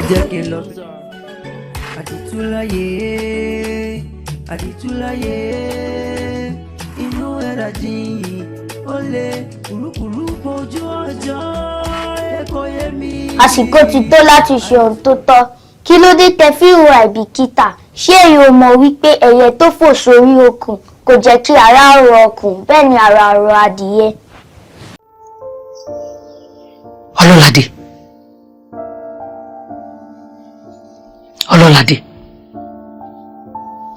Jẹ́ kí n lọ. Àdìtúláyé, àdìtúláyé, inú ẹ̀rà jìn, ó lè kúrúkúrú bójú ọjọ́, ẹ̀kọ́ yé mi. Àsìkò ti tó láti ṣe ohun tó tọ́. Kí ló dé tẹ fi hùwà àìbìkítà? Ṣé ẹ̀yin ò mọ̀ wípé ẹyẹ tó fò sórí okùn kò jẹ́ kí ara ro okùn, bẹ́ẹ̀ ni ara ò ro adìyẹ? Ọlọ́ládé, Ọlọ́ládé,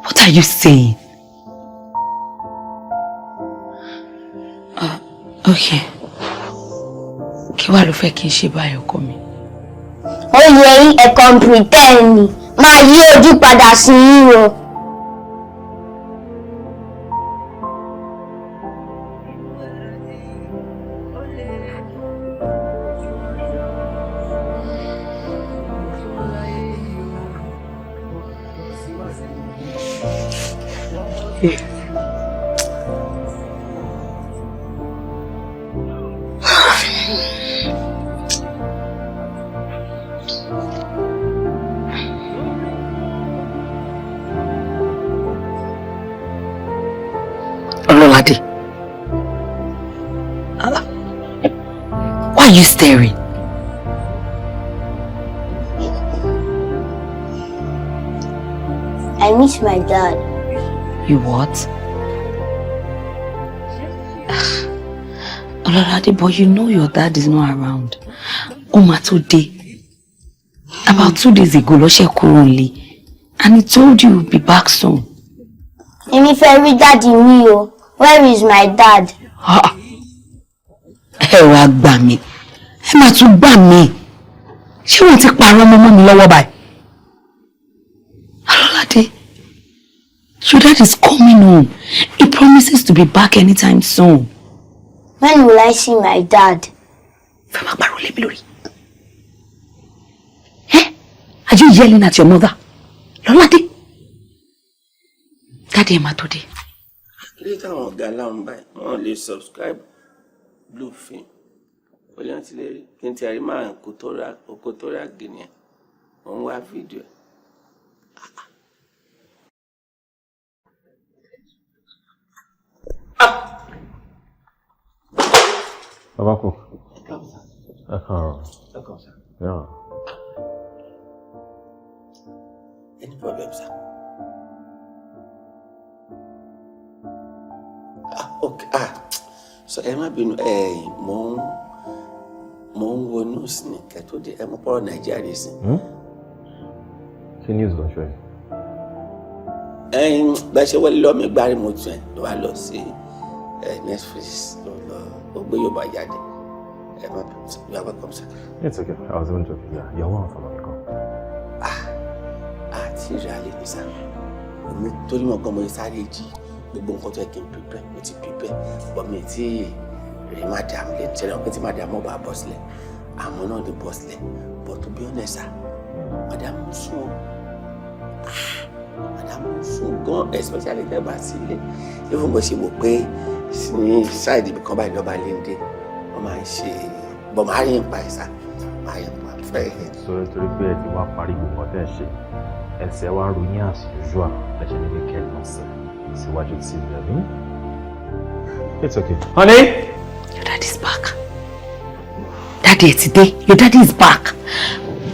what are you saying? Okay. Kí wàá ló fẹ́ kí n ṣe báyìí, ọkọ mi? Ó yẹ yín, ẹ̀kọ́ ń pretend ni máa yí ojú padà sí yín o. Ọlọ́ládé. Ah. Why are you staring? I miss my dad. You what? Ọlọ́ládé, but you know your dad is not around. Ó máa tó dé. About 2 days ago ló ṣe kúrò nílé. And he told you he'll be back soon. Èmi fẹ́ rí daddy mi o. Where is my dad? Ah. Ẹ wá gbà mí. Ẹ máa tún gbà mí. Ṣé wọ́n ti pààrọ̀ ọmọ mọ́ mi lọ́wọ́ báyìí? Ọlọ́ládé, your dad is coming home. He promises to be back anytime soon. When will I see my dad? Fẹ́ máa pariwo lé mi lórí. Eh? Are you yelling at your mother? Lọ́ládé. Daddy ẹ̀ máa tó dé. Ilé táwọn ọ̀gá láwọn báyìí, wọ́n lè subscribe blue film. Ó lè ti lè rí kí n ti rí máa Equatorial Guinea, wọ́n ń wá fídíò ẹ̀. Baba Cook. Ẹ káàárọ̀. Yeah. Any problem, sir? Ah, okay. Ah, so ẹ má bínú ẹ, mò ń wo news ní kẹtó dé, ẹ mọ pọ́rọ̀ Nàìjíríà rí sí. Ṣé news ló ń ṣe? Ẹyin bẹ́ẹ̀ ṣe wọlé lọ́mí gbárí mo tún ẹ̀ ló wá lọ sí ẹ Netflix, ló lọ ó gbé Yorùbá jáde. Ẹ má bínú, sir. You are welcome, sir. It's okay. I was even joking. Yeah. Ìyàwó àwọn fọlọ́ nìkan. Ah, àti ìrẹ̀lẹ̀ ní sá. Èmi torí mọ̀ gan mo sáré jí, gbogbo nǹkan tó yẹ kí n prepare mo ti prepare, but mi ti rí madam lè tẹ́lẹ̀ pé tí madam ọba bọ́ sílẹ̀, àwọn náà lè bọ́ sílẹ̀. But to be honest, sir, madam ń sùn o. Ah, madam ń sùn gan, especially tẹ́ bá sílé. Even bó ṣe wò pé ní side ibì kan báyìí lọ́ba léńdé wọ́n máa ń ṣe bọ̀, máa rí nípa ẹ̀ sá, máa rí nípa fẹ́. So torí pé ẹ ti wá parí gbogbo ọ̀tẹ̀ ṣe, ẹsẹ̀ wa ròyìn as usual lẹ́sẹ̀ ní kékeré náà sẹ̀ síwájú tí àbí? It's okay. Honey! Your daddy's back. Daddy ẹ ti dé. Your daddy is back.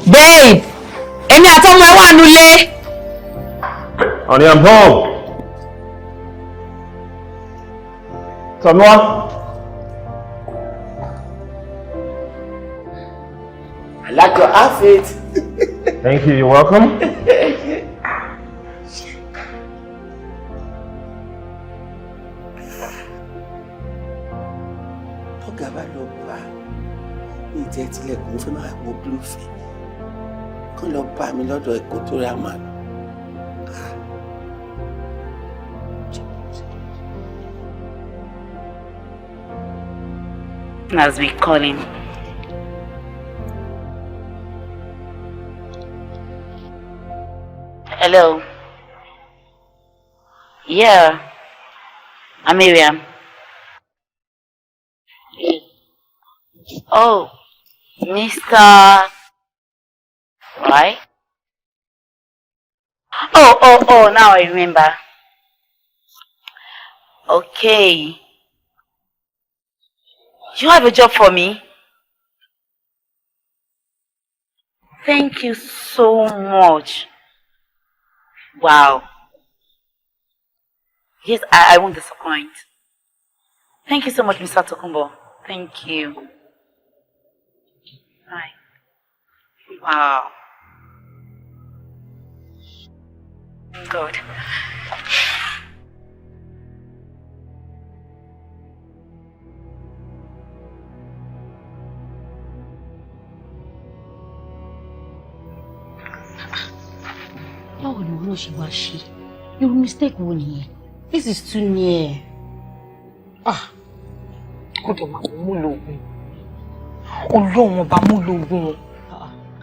Babe! Èmi àtọmọ ẹ wà nulẹ̀. Honey, I'm home. Tomiwa. I like your outfit. Thank you. You're welcome. Tọ́gà bá lọ bá ní ìtẹ́ tilẹ̀kùn, mo fẹ́ máa wo blue film, kán lọ bá mi lọ́dọ̀ Equatorial man. Has been calling. Hello. Yeah, I'm Miriam. Oh, Mr. right? Oh, oh, oh, now I remember. Okay. You have a job for me? Thank you so much. Wow. Yes, I won't disappoint. Thank you so much, Mr. Tokumbo. Thank you. Bye. Wow. God. Báwo ni wọn náà ṣe wá ṣe irú mistake wo nìyẹn? This is too near. Ah, kó dẹ̀ máa mú lóògùn. Ọlọ́run ọba mú lóògùn.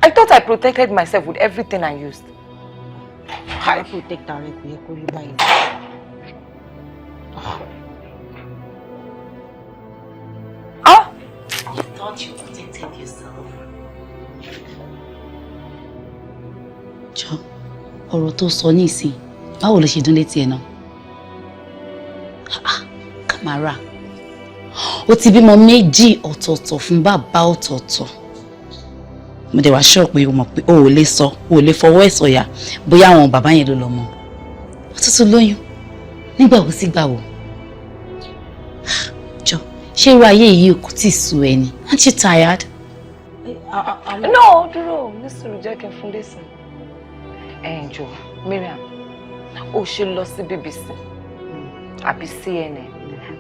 I thought I protected myself with everything I used. I protect ara ẹ, kò yẹ kó rí báyìí. Ah! You thought you protected yourself. Jọ, ọ̀rọ̀ tó sọ nísìn, báwo ló ṣe dún létí ẹ̀ náà? Ah, Kamara, ó ti bímọ méjì ọ̀tọ̀ọ̀tọ̀ fún bàbá ọ̀tọ̀ọ̀tọ̀. Mo dẹ̀ wá sure pé o mọ̀ pé o ò lè sọ, o ò lè fọwọ́ ẹ̀ sọ̀yà bóyá àwọn bàbá yẹn ló lọ mọ̀. Ó tún tún lóyún. Nígbà wo sígbà wo? Jọ, ṣé irú ayé yìí kò tí ì sú ẹ ni? Aren't you tired? No, dúró, ní sùúrù, jẹ́ kí n fún lésì. Ẹ̀yin jọ, Mariam, ó ṣe lọ sí BBC àbí CNN,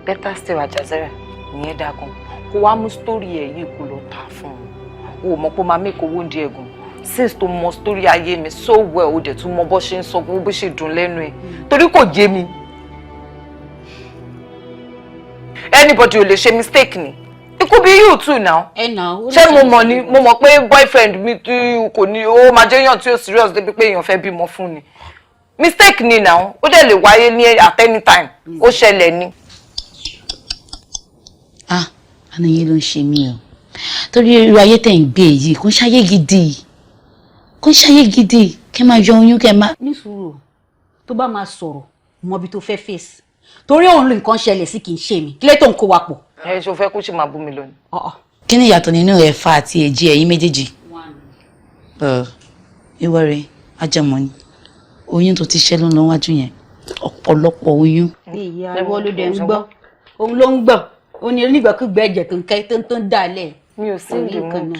better still Al Jazeera, ìyẹn dágun. Kó wá mú story ẹ̀ yìí, kó lọ tà fún un. O mọ̀ pé ó máa make owó oúnjẹ ẹ̀gùn. Since tó mọ story ayé mi so well, o dẹ̀ tún mọ bó ṣe ń sọ, bó ṣe dùn lẹ́nu ẹ̀. Torí kò yé mi. Anybody ò lè ṣe mistake ni. It could be you too now. Ẹ nà ó. Ṣé mo mọ̀ ni? Mo mọ̀ pé boyfriend mi tí kò ní ó máa jẹ́ èèyàn tí ó serious débi pé èèyàn fẹ́ bímọ fún ni. Mistake ni now, ó dẹ̀ lè wáyé ní at any time, ó ṣẹlẹ̀ ni. Ah, àánú yín ló ń ṣe mí o, torí irú ayé tẹ̀ ń gbé yìí kò ń ṣayé gidi, kò ń ṣayé gidi kẹ́ máa yọ oyún, kẹ́ máa. Ní sùúrù, tó bá máa sọ̀rọ̀, mọ ibi tó fẹ́ fèsì, torí òun ló nǹkan ṣẹlẹ̀ sí, kì í ṣe mi. Kí ló tó ń kó wa pọ̀? Ẹ ṣe o fẹ́ kó ṣe máa bú mi lọ ni? Kí ni ìyàtọ̀ nínú ẹ̀fà àti èjì ẹ̀yin méjèèjì? Ìwọ rẹ̀ ajẹmọ́ ni oyún tó ti ṣẹ́ ló ń lọ wájú yẹn, ọ̀pọ̀lọpọ̀ oyún. Ìyá, ìwọ ló dẹ̀ ń gbọ́, òun ló ń gbọ́, ó ní onígbàkúgbà ẹ̀jẹ̀ tó ń kẹ́ tó ń dà lẹ̀. Mi ò sí in the mood.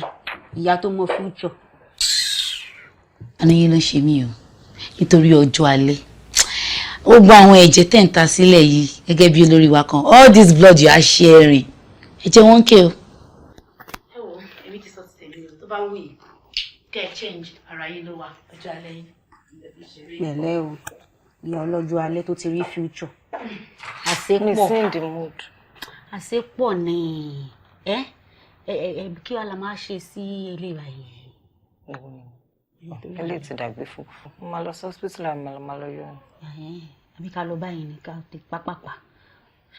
Ìyá tó mọ future. Àánú yín ló ń ṣe mí o, nítorí ọjọ́ alẹ́ ó gba àwọn ẹ̀jẹ̀ tẹ̀ ń ta sílẹ̀ yìí gẹ́gẹ́ bí olórí wa kan, all this blood you are sharing, ẹ̀jẹ̀ wọn kẹ́ o. Ẹ wo, èmi ti sọ ti tèmi o. Tó bá wù yín kẹ́ ẹ change ara yín, ló wà ọjọ́ alẹ́ yín. Pẹ̀lẹ́ o, ìyá ọlọ́jọ́ alẹ́ tó ti rí future. Mi Àṣepọ̀ sí in the mood. Àṣepọ̀ ni ẹ ẹ ẹ kí wàá la máa ṣe sí eléyà yìí? Eléyìí ti dàgbé fún. Mo máa lọ sí hospital àmì máa lọ yọ. Àbí ká lọ báyìí ní ká ti pápápá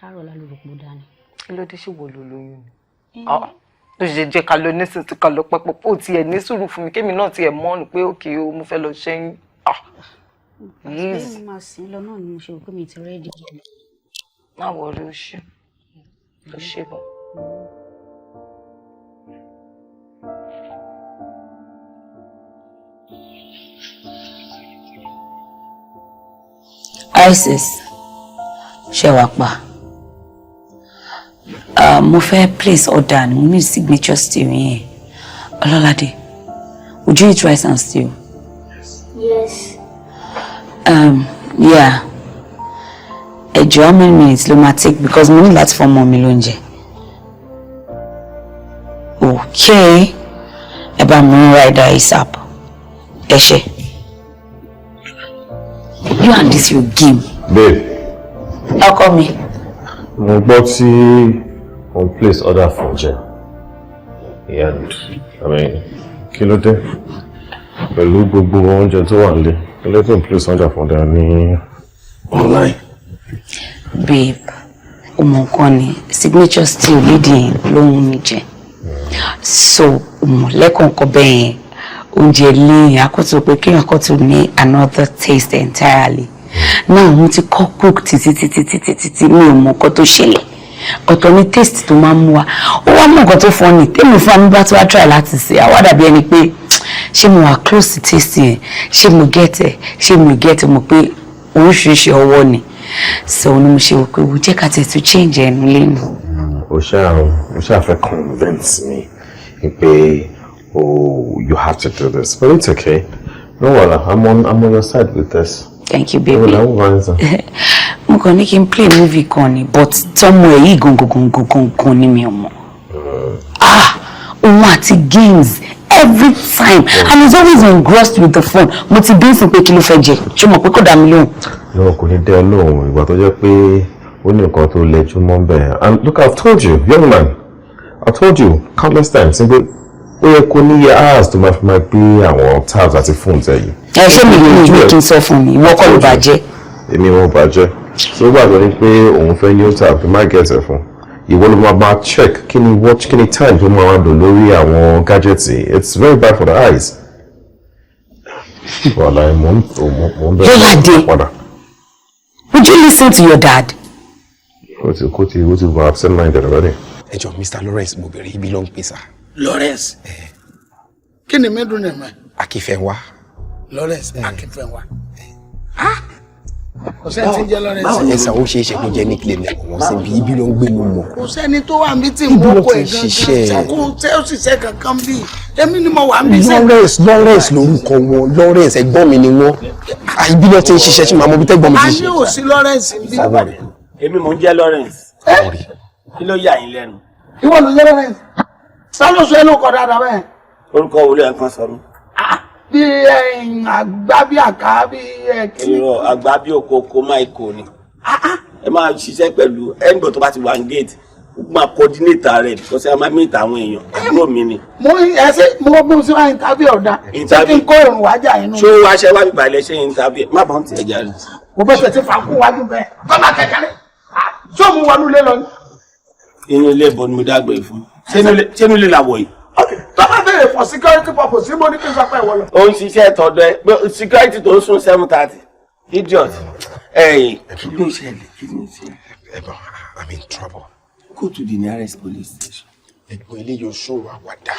ṣàrọ̀ lálùrùpọ̀ dání. Kí ló dé? Ṣe wo ló lóyún ni? Tó ṣe jẹ́ ká lọ nísinsìnyí, ká lọ pẹ́pẹ́, ó tiẹ̀ ní sùúrù fún mi, kémi náà tiẹ̀ mọ́ọ̀nù pé òkè o, mo fẹ́ lọ ṣẹ́yún. Àti pé mo máa sìn lọ náà ni mo ṣe rò pé mi ti ready. Má worry, ó ṣe, ó ṣe bọ̀. Isis, ṣe wàá pa? Mo fẹ́ place order ni, mo ní signature stew yẹn. Ọlọ́ládé, would you eat rice and stew? Yes. Yeah. Ẹ jọ̀ọ́, how many minutes ló máa take? Because mo ní láti fọmọ mi lóúnjẹ. Okay. Ẹ bá mi rán rider ASAP. Ẹ ṣé. You and this your game. Babe. Ọkọ mi. Mo gbọ́ tí o ń place order fún oúnjẹ. And I mean, kí ló dé? Pẹ̀lú gbogbo oúnjẹ tó wà nílé, kí ló dé tó ń place order fún oúnjẹ ní online? Babe, o mọ nǹkan ni, signature stew lady yẹn ló ń mi jẹ. So, o mọ lẹ́kọ̀ọ̀kan bẹ́ẹ̀ yẹn, Oúnjẹ lẹ́yìn akótó pé kéèyàn kó tó ní another taste entirely. Now mo ti kọ́ cook títí títí títí títí, mi ò mọ nǹkan tó ṣẹlẹ̀. Ọ̀tọ̀ ni taste tó máa ń mú wa. Ó wá mú nǹkan tó fọ́ ni tèmi fún mi bá tó wá try láti ṣe, àwa dàbí ẹni pé ṣé mo wà close to taste yẹn, ṣé mo get ẹ̀, ṣé mo get ẹ̀, mo pé oríṣiríṣi ọwọ́ ni. So ni mo ṣe wò pé wo jẹ́ ká tẹ̀ tó change ẹnu lẹ́nu. O ṣáà fẹ́ convince me pé, oh, you have to do this, but it's okay. No wahala, I'm on your side with this. Thank you, baby. Well, I'm fine. Mo kàn ní kí n play movie kan ni, but tọmọ ẹ yìí gangan gangan gangan ni mi ò mọ̀. Ah, òun àti games every time, and he's always engrossed with the phone. Mo ti bí fún pé kí ló fẹ́ jẹ, ṣé mo pé kò dá mi lóhùn. No, kò ní dẹ́ ọ lóhùn. Ìgbà tó jẹ́ pé ó ní nǹkan tó lẹ́jú mọ́ bẹ́ẹ̀. And look, I've told you, young man, I've told you countless times pé ó yẹ kó níye hours tó máa fi máa gbé àwọn tabs àti phones ẹ yìí. Ẹ ṣé mi ní ìwé kí n sọ fún mi, ìwọ kọ́ ló bàjẹ́. Èmi wọn bàjẹ́. So ó gbàgbọ́ ní pé òun fẹ́ new tab, kí n má get ẹ̀ fún ìwọ ló máa máa check kí ni watch, kí ni time tó máa lò lórí àwọn gadgets yìí. It's very bad for the eyes. Wàhálà, mò ń bẹ̀rẹ̀ Lọ́ládé. Padà. Would you listen to your dad? Ó ti wà absent minded already. Ẹ jọ, Mr. Lawrence, mo bèrè ibi ló ń pè sá. Lawrence, kí ni middle name ẹ? Akífẹ́wá. Lawrence Akínfẹ́nwá. Kò sẹ́ni tí ń jẹ́ Lawrence. Ẹ sà, ó ṣeé ṣe kó jẹ́ nickname ẹ̀ wọ́n sí ibi ibi ló ń gbé mú mọ́. Kò sẹ́ni tó wà níbi tí Ibi mo ló kọ ti ẹ̀ ń ṣiṣẹ́. gangan kò tẹ́ ó sì ṣe kankan bí èmi ni mo wà níbi iṣẹ́. Lawrence, Lawrence lórúkọ wọn. Lawrence, ẹ̀gbọ́n mi ni wọ́n. Ibi ló ti ń ṣiṣẹ́. Ṣé màá mọ ibi tẹ́gbọ́n mi A ti ní ṣe? ò sí Lawrence níbí. Èmi mò ń jẹ́ Lawrence. Kí ló yà yín lẹ́nu? Ìwọ ló jẹ́ Lawrence? Sálọ́sọ ẹ ló kọ dáadáa bẹ́ẹ̀. Orúkọ wo ló ẹ̀ kan sọ mí? Bí àgbá bí àká bí kíní. Irọ́, àgbà bí òkòkò máìkò ni. Ẹ máa ṣiṣẹ́ pẹ̀lú ẹnìbọ̀ tó bá ti wà ní gate, ó máa coordinate rẹ̀ because ẹ máa meet àwọn èèyàn. Àbúrò mi ni. Mo ẹ ṣe mo bí mo ṣe wá interview ọ̀dà, ṣé kí n kó ìrùn wájà inú. Ṣé wàá ṣe wá bíbá ilẹ̀ ṣe interview? Má bọ́n tiẹ̀ jáde. Mo fẹ́ tẹ̀sí fa kó wájú bẹ́ẹ̀ kọ́ máa kẹ̀kẹ́ ṣé òun wọnú ilé lọ ni. Inú ilé ìbọn ni mo dágbé fún. Ṣé inú ilé làwọ̀ yìí? Tó bá béèrè for security purpose, mo ní kí n sọ pé ìwọ lọ. Ó ń ṣiṣẹ́ tọ̀dọ̀ ẹ security tó ń sún 7:30, idiot. Ẹ̀yìn, kí ló ṣẹlẹ̀? Kí ló ṣẹlẹ̀? Ẹ̀gbọ́n, I'm in trouble. Go to the nearest police station. Ẹ̀gbọ́n, eléyìí ṣòro àwàdà.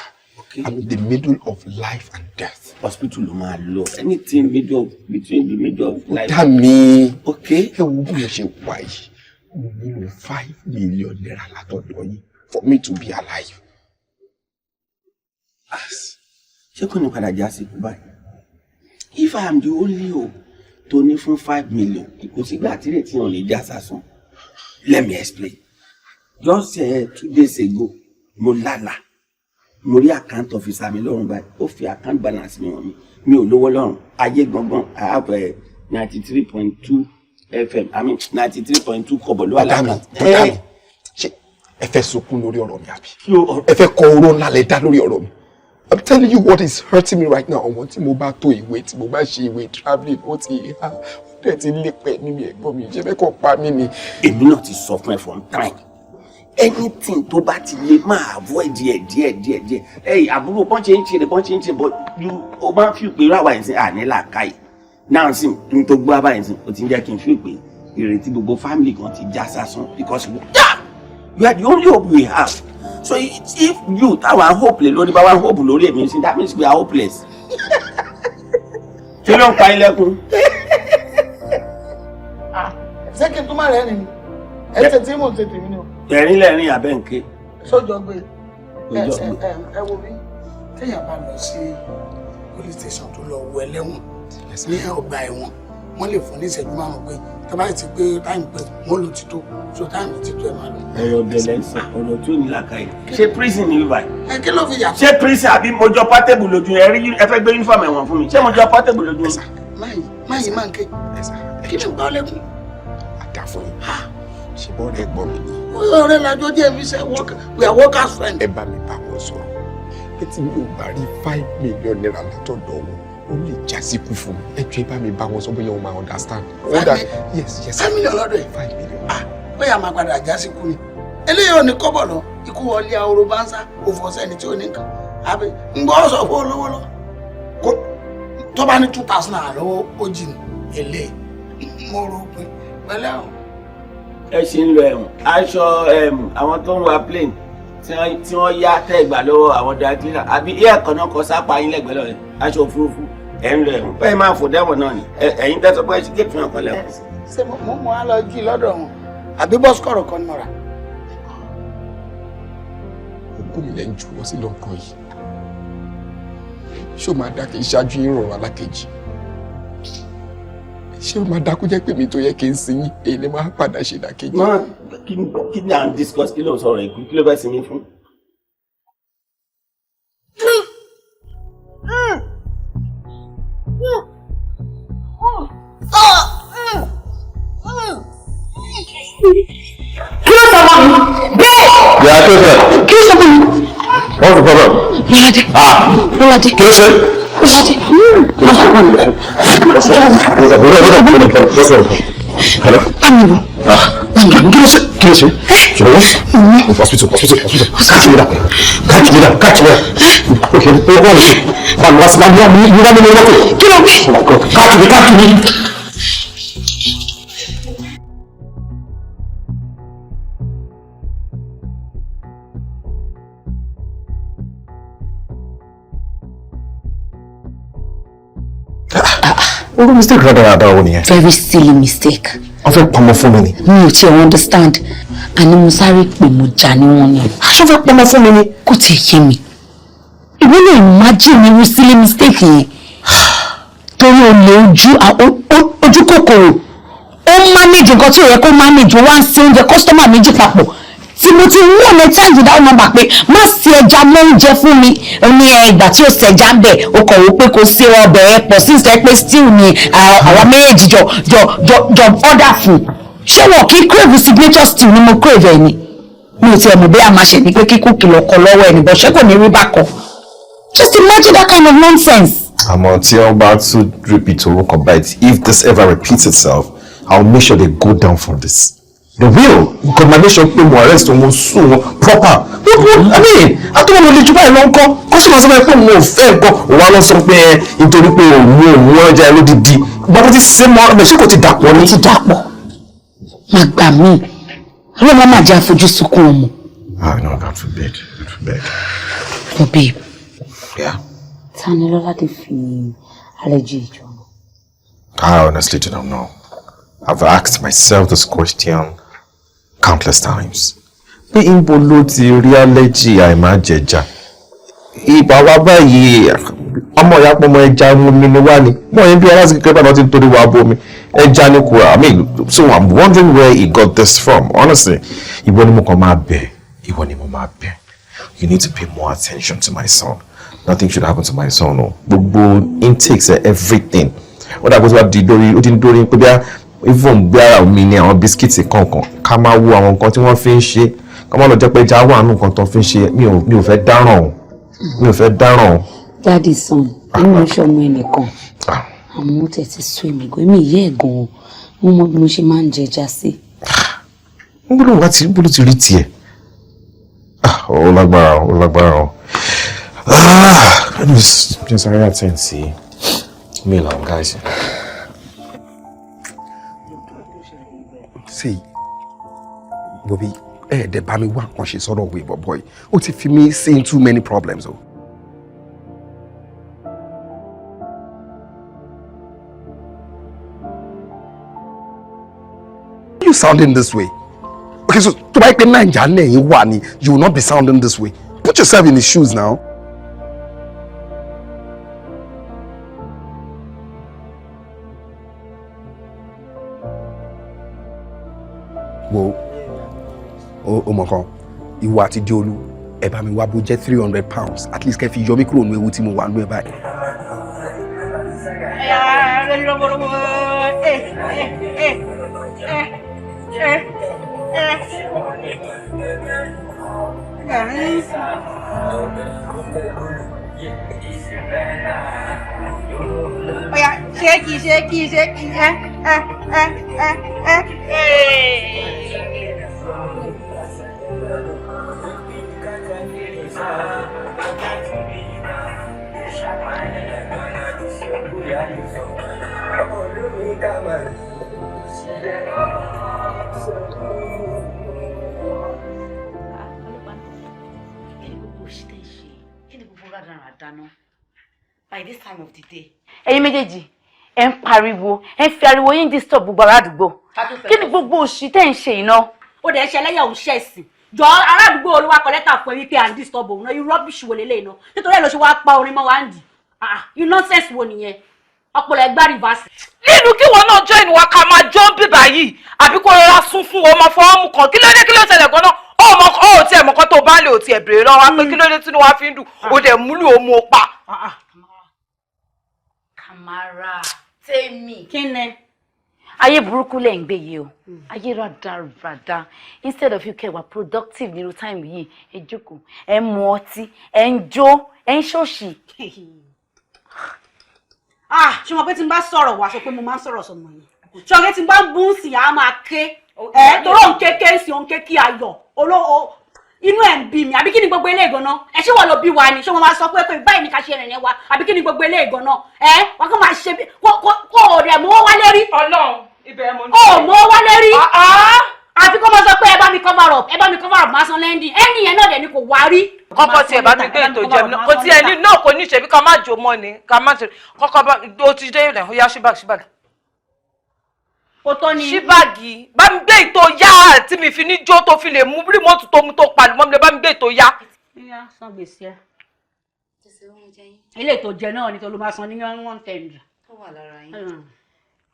I'm in the middle of life and death. Hospital ló máa lọ. Anything middle, between the middle of life. Dá mi. Okay. Ẹ wo bí mo ṣe wà yìí, mo nílò ₦5 million látọ̀dọ̀ yín for me to be alive. Ṣé kò ní padà já sí ikú báyìí? If I am the only hope tó ní fún 5 million, kò sígbà tí ìrètí hàn lè já sásán. Let me explain. Just 2 days ago, mo lálàá, mo rí account officer mi lọ́rùn báyìí. Ó fi account balance mi hàn mí. Mi ò lówó lọ́rùn ayé gangan. I have 93.2 fm, I mean 93.2 kọ́bọ̀ ló wà Bọ́dà mi, l'account. bọ́dà mi, ṣé ẹ fẹ́ sunkún lórí ọ̀rọ̀ mi, àbí ẹ fẹ́ kọ oró ńlá lẹ dá lórí ọ̀rọ̀ mi? I'm telling you what is hurting me right now. Ọ̀wọ́n tí mo bá tó ìwé, tí mo bá ṣe ìwé travelling, ó ti há, ó dẹ̀ ti lépa ẹ̀mí mi. Ẹ̀gbọ́n mi, ṣe fẹ́ kọ́ pa mí ni? Èmi náà ti sọ fún ẹ from time, anything tó bá ti lè máa avoid díẹ̀ díẹ̀ díẹ̀ díẹ̀. Ẹyìn àbúrò, bọ́n ṣe ń ṣe rẹ̀, bọ́n ṣe ń ṣe, but you, o máa ń fi pé ráwa ẹ̀ sìn àní làákàyè náà sì n tó gbọ́ abáyé sìn, o ti ń jẹ́ kí n fi pé ìrètí gbogbo family kan ti já sásán, because yeah, you are the only hope we have. So if you táwa hope lè lórí bá wa hope lórí èmi sí, that means we are hopeless. Kí ló ń pa ilẹ̀kùn? Ṣé kí n tún má rẹ́ ni ẹ ṣe tí mò ń ṣe tèmi ni o. Ẹ̀rín lẹ́rìn abẹ́ǹké. Sójọ gbé ẹ. Kò jọ gbé. Ẹ wo bí téèyàn bá lọ sí police station tó lọ wọ ẹlẹ́wọ̀n ní ọgbà ẹ̀wọ̀n, wọ́n lè fún ní ìṣẹ́jú 5 pé tó bá ti pé time pé wọ́n lò ti tó, so time ti tó, ẹ máa lọ. Ọ̀rọ̀ gẹ̀lẹ́ ń sọ, ọ̀rọ̀ tí ò ní làákàyè. Ṣé prison ni bíbáyìí? Ẹ kí ló fi yàtọ̀? Ṣé prison, àbí mo jọ Portable lójú ẹ rí? Ẹ fẹ́ gbé uniform ẹ̀wọ̀n fún mi? Ṣé mo jọ Portable lójú yín? Máyì máyì máa ń ké, kí ni gbọ́ lẹ́kùn? Àdá fún yín, ṣe bọ́ rẹ̀ gbọ́ mi ni. Ọ̀rẹ́ làjọ jẹ́ mi sẹ́, we are workers friend. Ẹ bá mi bá wọn sọ̀rọ̀ pé tí mi ò bá rí ₦5 million látọ̀dọ̀ wọn, ó lè já síkú fún mi. Ẹ jọ̀ọ́, ẹ bá mi bá wọn sọ, bóyá wọn máa understand. Yes. 5 million lọ́dọ̀ ẹ̀? 5 million. Ah, bóyá máa padà já síkú ni. Eléyìí ò ní kọ́bọ̀ lọ, ikú wọlé ahoro bá ń sá òfò sẹ́ni tí ò ní nǹkan, àbí ń gbọ́ sọ fún olówó lọ. Kó tó bá ní ₦2,000 lọ́wọ́, ó jì ní èlé. Mo rò pé pẹ̀lẹ́ o. Ẹ ṣe ń lọ ẹ̀wọ̀n. Aṣọ àwọn tó ń wa plane tí wọ́n yá tẹ́ gbà lọ́wọ́ àwọn dry cleaner, àbí air kan náà kọ sápá yín lẹ́gbẹ̀ẹ́ lọ́rẹ̀ aṣọ òfurufú. Ẹ̀ ń lọ ẹ̀wọ̀n bẹ́ẹ̀, máa fò dẹ́wọ̀n náà ni. Ẹ̀yin tẹ́ sọ pé ẹ ṣe géètì náà kan lẹ́wọ̀n. Ṣé mo á lọ jí lọ́dọ̀ wọn, àbí bọ́sù kọ̀rọ̀ kan ní mo rà? Òkú mi lẹ́ ń juwọ́ sí lọ́kàn yìí. Ṣé o máa dá kí n ṣáájú yín rọrùn alákejì? Ṣé o máa dá kó jẹ́ pé mi tó yẹ kí n sin yín, èyí lè máa padà ṣe ìdàkejì? Má kí ni à ń discuss? Kí ló ń sọ̀rọ̀ ìkú? Kí ló fẹ́ sinmi fún? Kí ló sọ fún mi bẹ́ẹ̀? Yeah, kí ló ṣe? Kí ló sọ fún mi? What's the problem? Lọ́ládé. Ah. Lọ́ládé. Kí ló ṣe? Lọ́ládé. Kí ló sọ fún mi? Hello? Bámi wò. Ah. Kí ló ṣe? Kí ló ṣe? Ṣùgbọ́n hospital, hospital, hospital. Catch me down. Catch me down. Catch me down. Okay, ó wọ́n lè ṣe. Bámi wá sí, bámi wá mi, wá mi ní mọ́tò. Kí ló wí? Oh my God. Catch me, catch me. Orú mistake rádaràda wo nìyẹn? Very silly mistake. Wọ́n fẹ́ pamọ́ fún mi ni. Mi ò tiẹ̀ understand. Àní mo sáré pè, mo jà ní wọn ni. Aṣọ fẹ́ pamọ́ fún mi ni. Kò tiẹ̀ yé mi. Ìwọ lè imagine irú silly mistake yẹn? Torí olè ojú kòkòrò, ó manage nǹkan tí ò yẹ kó manage. Ó wá ń ṣe oúnjẹ customer méjì papọ̀ tí mo ti wọ́n ní times without number pé má ṣe ẹja mọ́ oúnjẹ fún mi. Ní ẹ ìgbà tí ó ṣẹja ń bẹ̀, ó kọ̀ wó pé kò ṣe ọbẹ̀ ẹ pọ̀ sí ìṣẹ́ pé stew ni àwa méjèèjì jọ order fún. Ṣé wọn kì í crave signature stew ni? Mo crave ẹ ni. Mi ò tiẹ̀ mọ̀ bóyá máa ṣe ni pé kíkú kìlọ̀ kọ lọ́wọ́ ẹ̀ nìbọn. Ṣé kò ní rí bákan? Just imagine that kind of nonsense. Àmọ́ tí wọ́n bá tún repeat orúkọ báyìí, if this ever repeats itself, I will make sure they go down for this. They will. Because my nation pé mo arrest wọn, sue wọn proper. What, I mean, àtúwọ̀n mo lè jù báyìí lọ ń kọ́. Customer sọ pé òun ò fẹ́ nǹkan, òun á lọ sọ pé ẹ nítorí pé òun ọjà lódìdí. Bàbá ti ṣe mọ́ ẹ, ṣé kò ti dàpọ̀ ni? Ti dàpọ̀. Má gbà mí. Ọlọ́run má jẹ́ àfojú sunkún ọmọ. Ah no, God forbid, God forbid. But babe. Yeah. Ta ni Lọ́ládé fi allergy ìjọ? I honestly do not know. I've asked myself this question countless times. Pé ibo ló ti rí allergy àìmájẹja? Ìgbà wa báyìí, ọmọ ìyá pọmọ ẹja omi ni wá ni. Wọ́n yẹn bí aláṣẹ kékeré báyìí ti ń torí wa bomi. Ẹja ni kura. I mean, so I'm wondering where he got this from. Honestly, ìwọ ni mo kàn máa bẹ̀. Ìwọ ni mo máa bẹ̀. You need to pay more attention to my son. Nothing should happen to my son o. Gbogbo intakes, everything. Ó dàgbé tó bá di dórí, ó ti ń dórí pé bí even bí ara mi ni àwọn biscuits kankan, ká máa wo àwọn nǹkan tí wọ́n fi ń ṣe, ká má lọ jẹ́ pé ẹja wà nù nǹkan tó fi ń ṣe. Mi ò fẹ́ dáràn o, mi ò fẹ́ dáràn o. Daddy son, èmi ò ṣọmọ ẹnìkan, àmọ́ ó tẹ̀ ti sú èmi gan. Èmi ìyá ẹ̀ gan-an, mo mọ bí mo ṣe máa ń jẹja sí. Ń gbọ́dọ̀ wá tí ń gbọ́dọ̀ ti rí tiẹ̀. Ó lágbára, ó lágbára o. Let me just sáré attend sí mail àwọn guys. See, Bobby, ẹ dẹ̀ bá mi wá nǹkan ṣe sọ́dọ̀ òwe bọ̀bọ̀ yìí. Ó ti fi mí sí too many problems o. You sounding this way? Okay, so tó bá yẹ pé Naija lẹ́yìn wà ni, you will not be sounding this way. Put yourself in his shoes now. Wo, o mọ̀ kan, ìwọ àti Déolú, ẹ bá mi wá bó jẹ́ £300, at least kẹ́ fi yọ mí kúrò nínú ewu tí mo wà nínú ẹ báyìí. Oya, ṣéèkì, ṣéèkì, ṣéèkì, ẹ ẹ ẹ ẹ ẹ ẹ. By this time of the day, ẹ̀yin méjèèjì ẹ ń pariwo, ẹ ń fi ariwo yín disturb gbogbo ará àdúgbò. Kí ni gbogbo òṣì tẹ́ ń ṣe iná? Ó dẹ̀ ṣe ẹlẹ́yà òun ṣẹ̀sìn. Jọ, ará àdúgbò olúwa kọ lẹ́tà fún ẹ wípé à ń disturb òun náà. Irú rubbish wo lélẹ́yìn náà? Nítorí ẹ̀ ló ṣe wá pa orin mọ́ wa ń dì. Irú nonsense wo nìyẹn? Ọpọlọ ẹ gbá reverse. Nínú kí wọn náà join wa ká máa jó ń bíbà yìí, àbí kó rọra sún fún ọmọ fọwọ́ mú kan. Kí ló dé? Kí ló ṣẹlẹ̀ gan-an? Ó mọ ó tiẹ̀ mọ̀ kan tó bá lè ò tiẹ̀ béèrè lọ́wọ́ wa pé kí ló dé tí wọ́n fi ń dùn. Ó dẹ̀ múlù ó mú o pa. Kamara tèmi. Kí ni? Ayé burúkú lẹ̀ ń gbé yìí o, ayé rádaràda. Instead of you kẹ́ wà productive nírú time yìí, ẹ jókòó, ẹ ń mu ọtí, ẹ ń jó, ẹ ń ṣòṣì. Ah, ṣé mo pé tí n bá sọ̀rọ̀, wá sọ pé mo máa ń sọ̀rọ̀ sọmọ yìí. Ṣé o pé tí n bá ń bú sí, á máa ké ẹ, torí òun kéké ń sin, òun ké kí ayọ̀ olówó inú ẹ̀ ń bí mi. Àbí kí ni gbogbo eléyìí gan-an? Ẹ ṣé wọ́n lọ bí wa ni? Ṣé wọ́n máa sọ pé báyìí ni ká ṣe rìnrìn wa, àbí kí ni gbogbo eléyìí gan-an? Ẹ wọ́n kàn máa ṣe bí kò ò dẹ̀ mọ́ wálé rí. Ọlọ́run, ibẹ̀ mo ní. Ó mọ́ wálé rí, àfi kó máa sọ pé ẹ bá mi cover up, ẹ bá mi cover up, máa san lending ẹni yẹn náà dẹ̀ ni kò wá rí. Kọ́kọ́ tiẹ̀ bá mi gbé ètò jẹun náà, kò tiẹ̀ ní náà, kò ní ṣe bí ká má jó mọ́ ni, ká má ṣe kọ́kọ́ bá o ti dé rẹ̀. Ó yá, ṣí báàgì, ṣí báàgì. Kò tọ́ ni. Ṣí báàgì, bá mi gbé ètò yá tí mi fi ní jó, tó fi lè mú remote tó mú tó palù mọ́ mi lè bá mi gbé ètò yá. Yíyá san gbèsè ẹ. Ilé ètò jẹ náà ni tó ló máa san ní 110. Tó wà lára yín,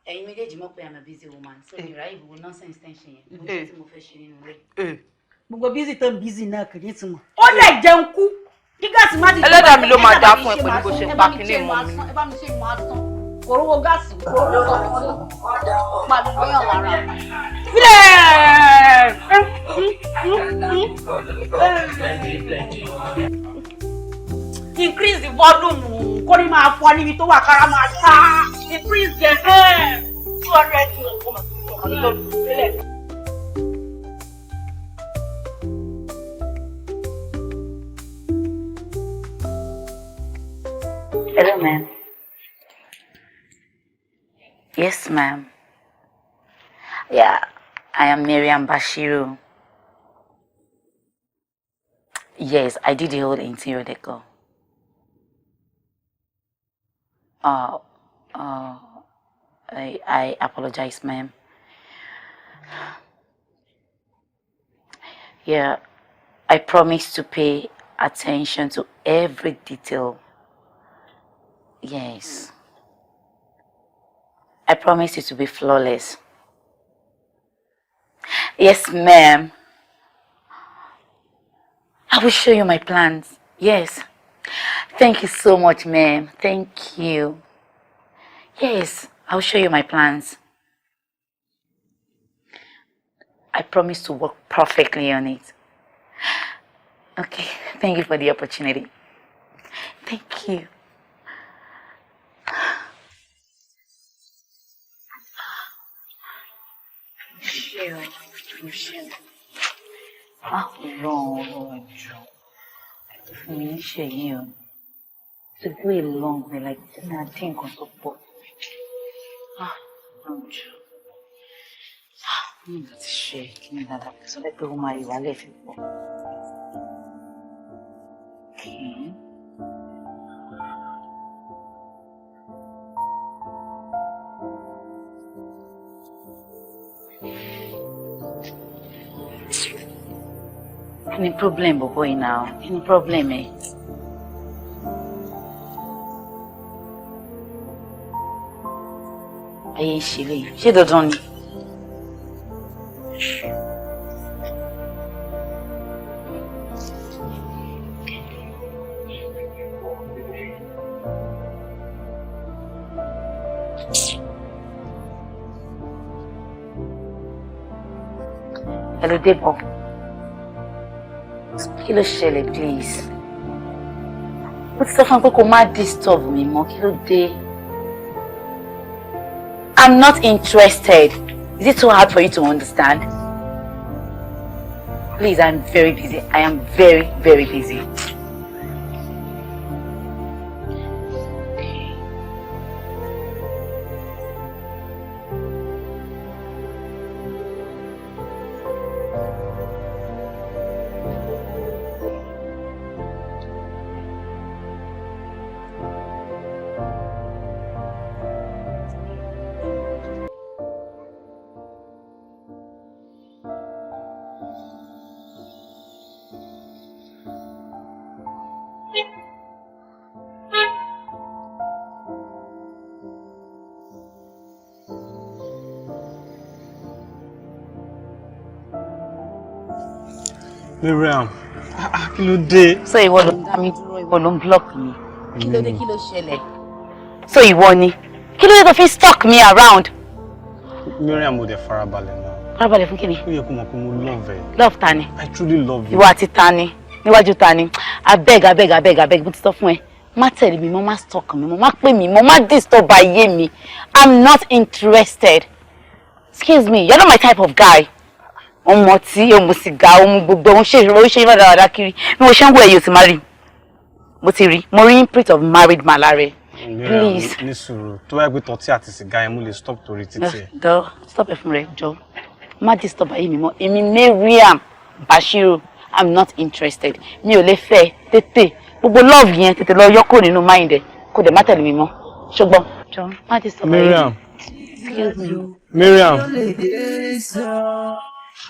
ẹ̀yin méjèèjì mọ̀ pé I'm a busy woman, so mi ráyè gbogbo nonsense tension yẹn, gbogbo tí mo fẹ́ ṣe nínú ilé. Gbogbo busy tó ń busy náà kì í túmọ̀. Ó lè jẹun kú kí gáàsì má ti. Ẹlẹ́dàá mi ló máa dá fún ẹ pẹ̀lú bó ṣe pa kinní mọ́ mi. Ẹ bá mi ṣe máa san kò rówó gáàsì, kò rówó pàlùmọ́yàn lára. Sílẹ̀. Increase the volume, kó ní máa fọ níbi tó wà, kára máa ta. Increase the 200. Sílẹ̀. Hello, ma'am. Yes, ma'am. Yeah, I am Miriam Bashiru. Yes, I did the whole interior decor. I apologize, ma'am. Yeah, I promise to pay attention to every detail. Yes. I promise it to be flawless. Yes, ma'am. I will show you my plans. Yes. Thank you so much, ma'am. Thank you. Yes, I will show you my plans. I promise to work perfectly on it. Okay, thank you for the opportunity. Thank you. Ṣé o ṣe? Ah, Ọlọ́run, ẹjọ́ fún mi níṣẹ́ yìí o. To go a long way, like tí máa dín nǹkan tó pọ̀. Ah, Ọlọ́run jọ. Ah, mi ò ti ṣe kí ni dáadáa sọ pé ó máa ìwálẹ̀ fi pọ̀. Okay. Any problem, boy, now? Any problem, eh? Ayé ń ṣe léyìí. Ṣé dandan ni? Hello, Debo. Kí ló ṣẹlẹ̀, please? Ó ti sọ fún mi pé kó má disturb mi mọ́, kí ló dé? I'm not interested. Is it too hard for you to understand? Please, I'm very busy. I am very, very busy. Miriam, kí ló dé? So ìwọ ló ń dá mi dúró, ìwọ ló ń block mi. Kí ló dé, kí ló ṣẹlẹ̀? So ìwọ ni. Kí ló dé tó fi stalk me around? Miriam, mo dẹ̀ farabalẹ̀ náà. Farabalẹ̀ fún kíni? Ó yẹ kó mọ̀ pé mo love ẹ. Love ta ni? I truly love you. Ìwọ àti ta ni? Níwájú ta ni? Abeg, abeg, abeg, abeg, mo ti sọ fún ẹ. Má tẹ̀lé mi mọ́, má stalk mi mọ́, má pè mí mọ́, má disturb ayé mi. I'm not interested. Excuse me, you're not my type of guy. Ọmọ tí ó mu sìgá, ó mu gbogbo, ó ń ṣe ìṣòro, ó ń ṣe ìfọ̀dàwàdà kiri. Bí mo ṣe ń wọ ẹ̀yọ́ ti máa rí. Mo ti rí, mo rí imprint of married man lára ẹ. Miriam, Please. ní sùúrù, tó bá yẹ pé tọ́tí àti sìgá yẹn, mo lè stop torí títí ẹ. Dọ́, stop ẹ fún rẹ, jọ. Má disturb ayé mi mọ́. Èmi Mariam Bashiru, I'm not interested. Mi ò lè fẹ́ tètè. Gbogbo love yẹn, tètè lọ yọ kúrò nínú mind ẹ. Kò dẹ̀ má tẹ̀lé mi mọ́. Ṣùgbọ́n, jọ, má disturb ayé mi. Miriam. Excuse me. Miriam.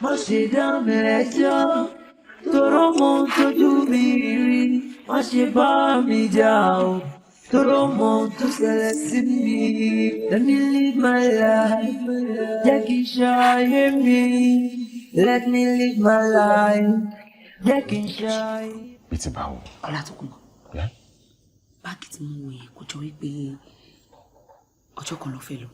Má ṣe dá mi lẹ́jọ́, toró mọ ohun tójú mi rí. Má ṣe bá mi jà o, toró mọ ohun tó ṣẹlẹ̀ sí mi. Let me live my life, jẹ́ kí n ṣayé mi. Let me live my life, jẹ́ kí n ṣayé. Bí ti báwo? Ọlátòkùnbọ̀. Yeah? Báàgì tí mo wò yẹn, kò jọ wípé ọjọ́ kan ló fẹ́ lò.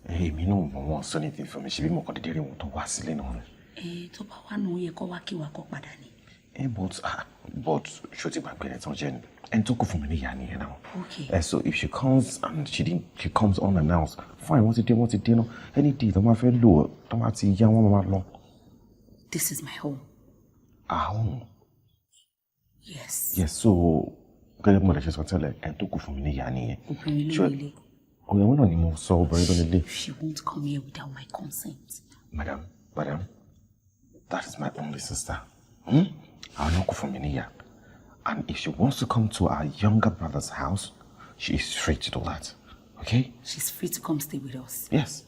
Èmi náà mọ̀, wọ́n sọ anything fún mi. Ṣe bí mo kàn déédéé rí wọn tó wá sílé náà ni. Ẹ tó bá wà nù, ó yẹ kó wá kí wa kó padà ni. Ẹ but ṣó ti gbàgbé ẹ̀ tán jẹ́ ni? Ẹni tó kù fún mi níyà nìyẹn náà. Okay. So if she comes and she didn't, she comes unannounced, fine, wọ́n ti dé, wọ́n ti dé náà. Any day tó máa fẹ́ lò ó, tó máa ti yá, wọ́n máa lọ. This is my home. Ah, home. Yes. Yes, so gẹ́gẹ́ bí mo lè ṣe sọ tẹ́lẹ̀, ẹni tó kù fún mi níyà nìyẹn. Obìnrin ló nílé. Òyìnbó náà ni mo sọ, obìnrin ló nílé. She won't come here without my consent. Madam, madam, that is my only sister. Hmm? Àwọn náà kù fún mi níyà. And if she wants to come to our younger brother's house, she is free to do that. Okay? She's free to come stay with us. Yes.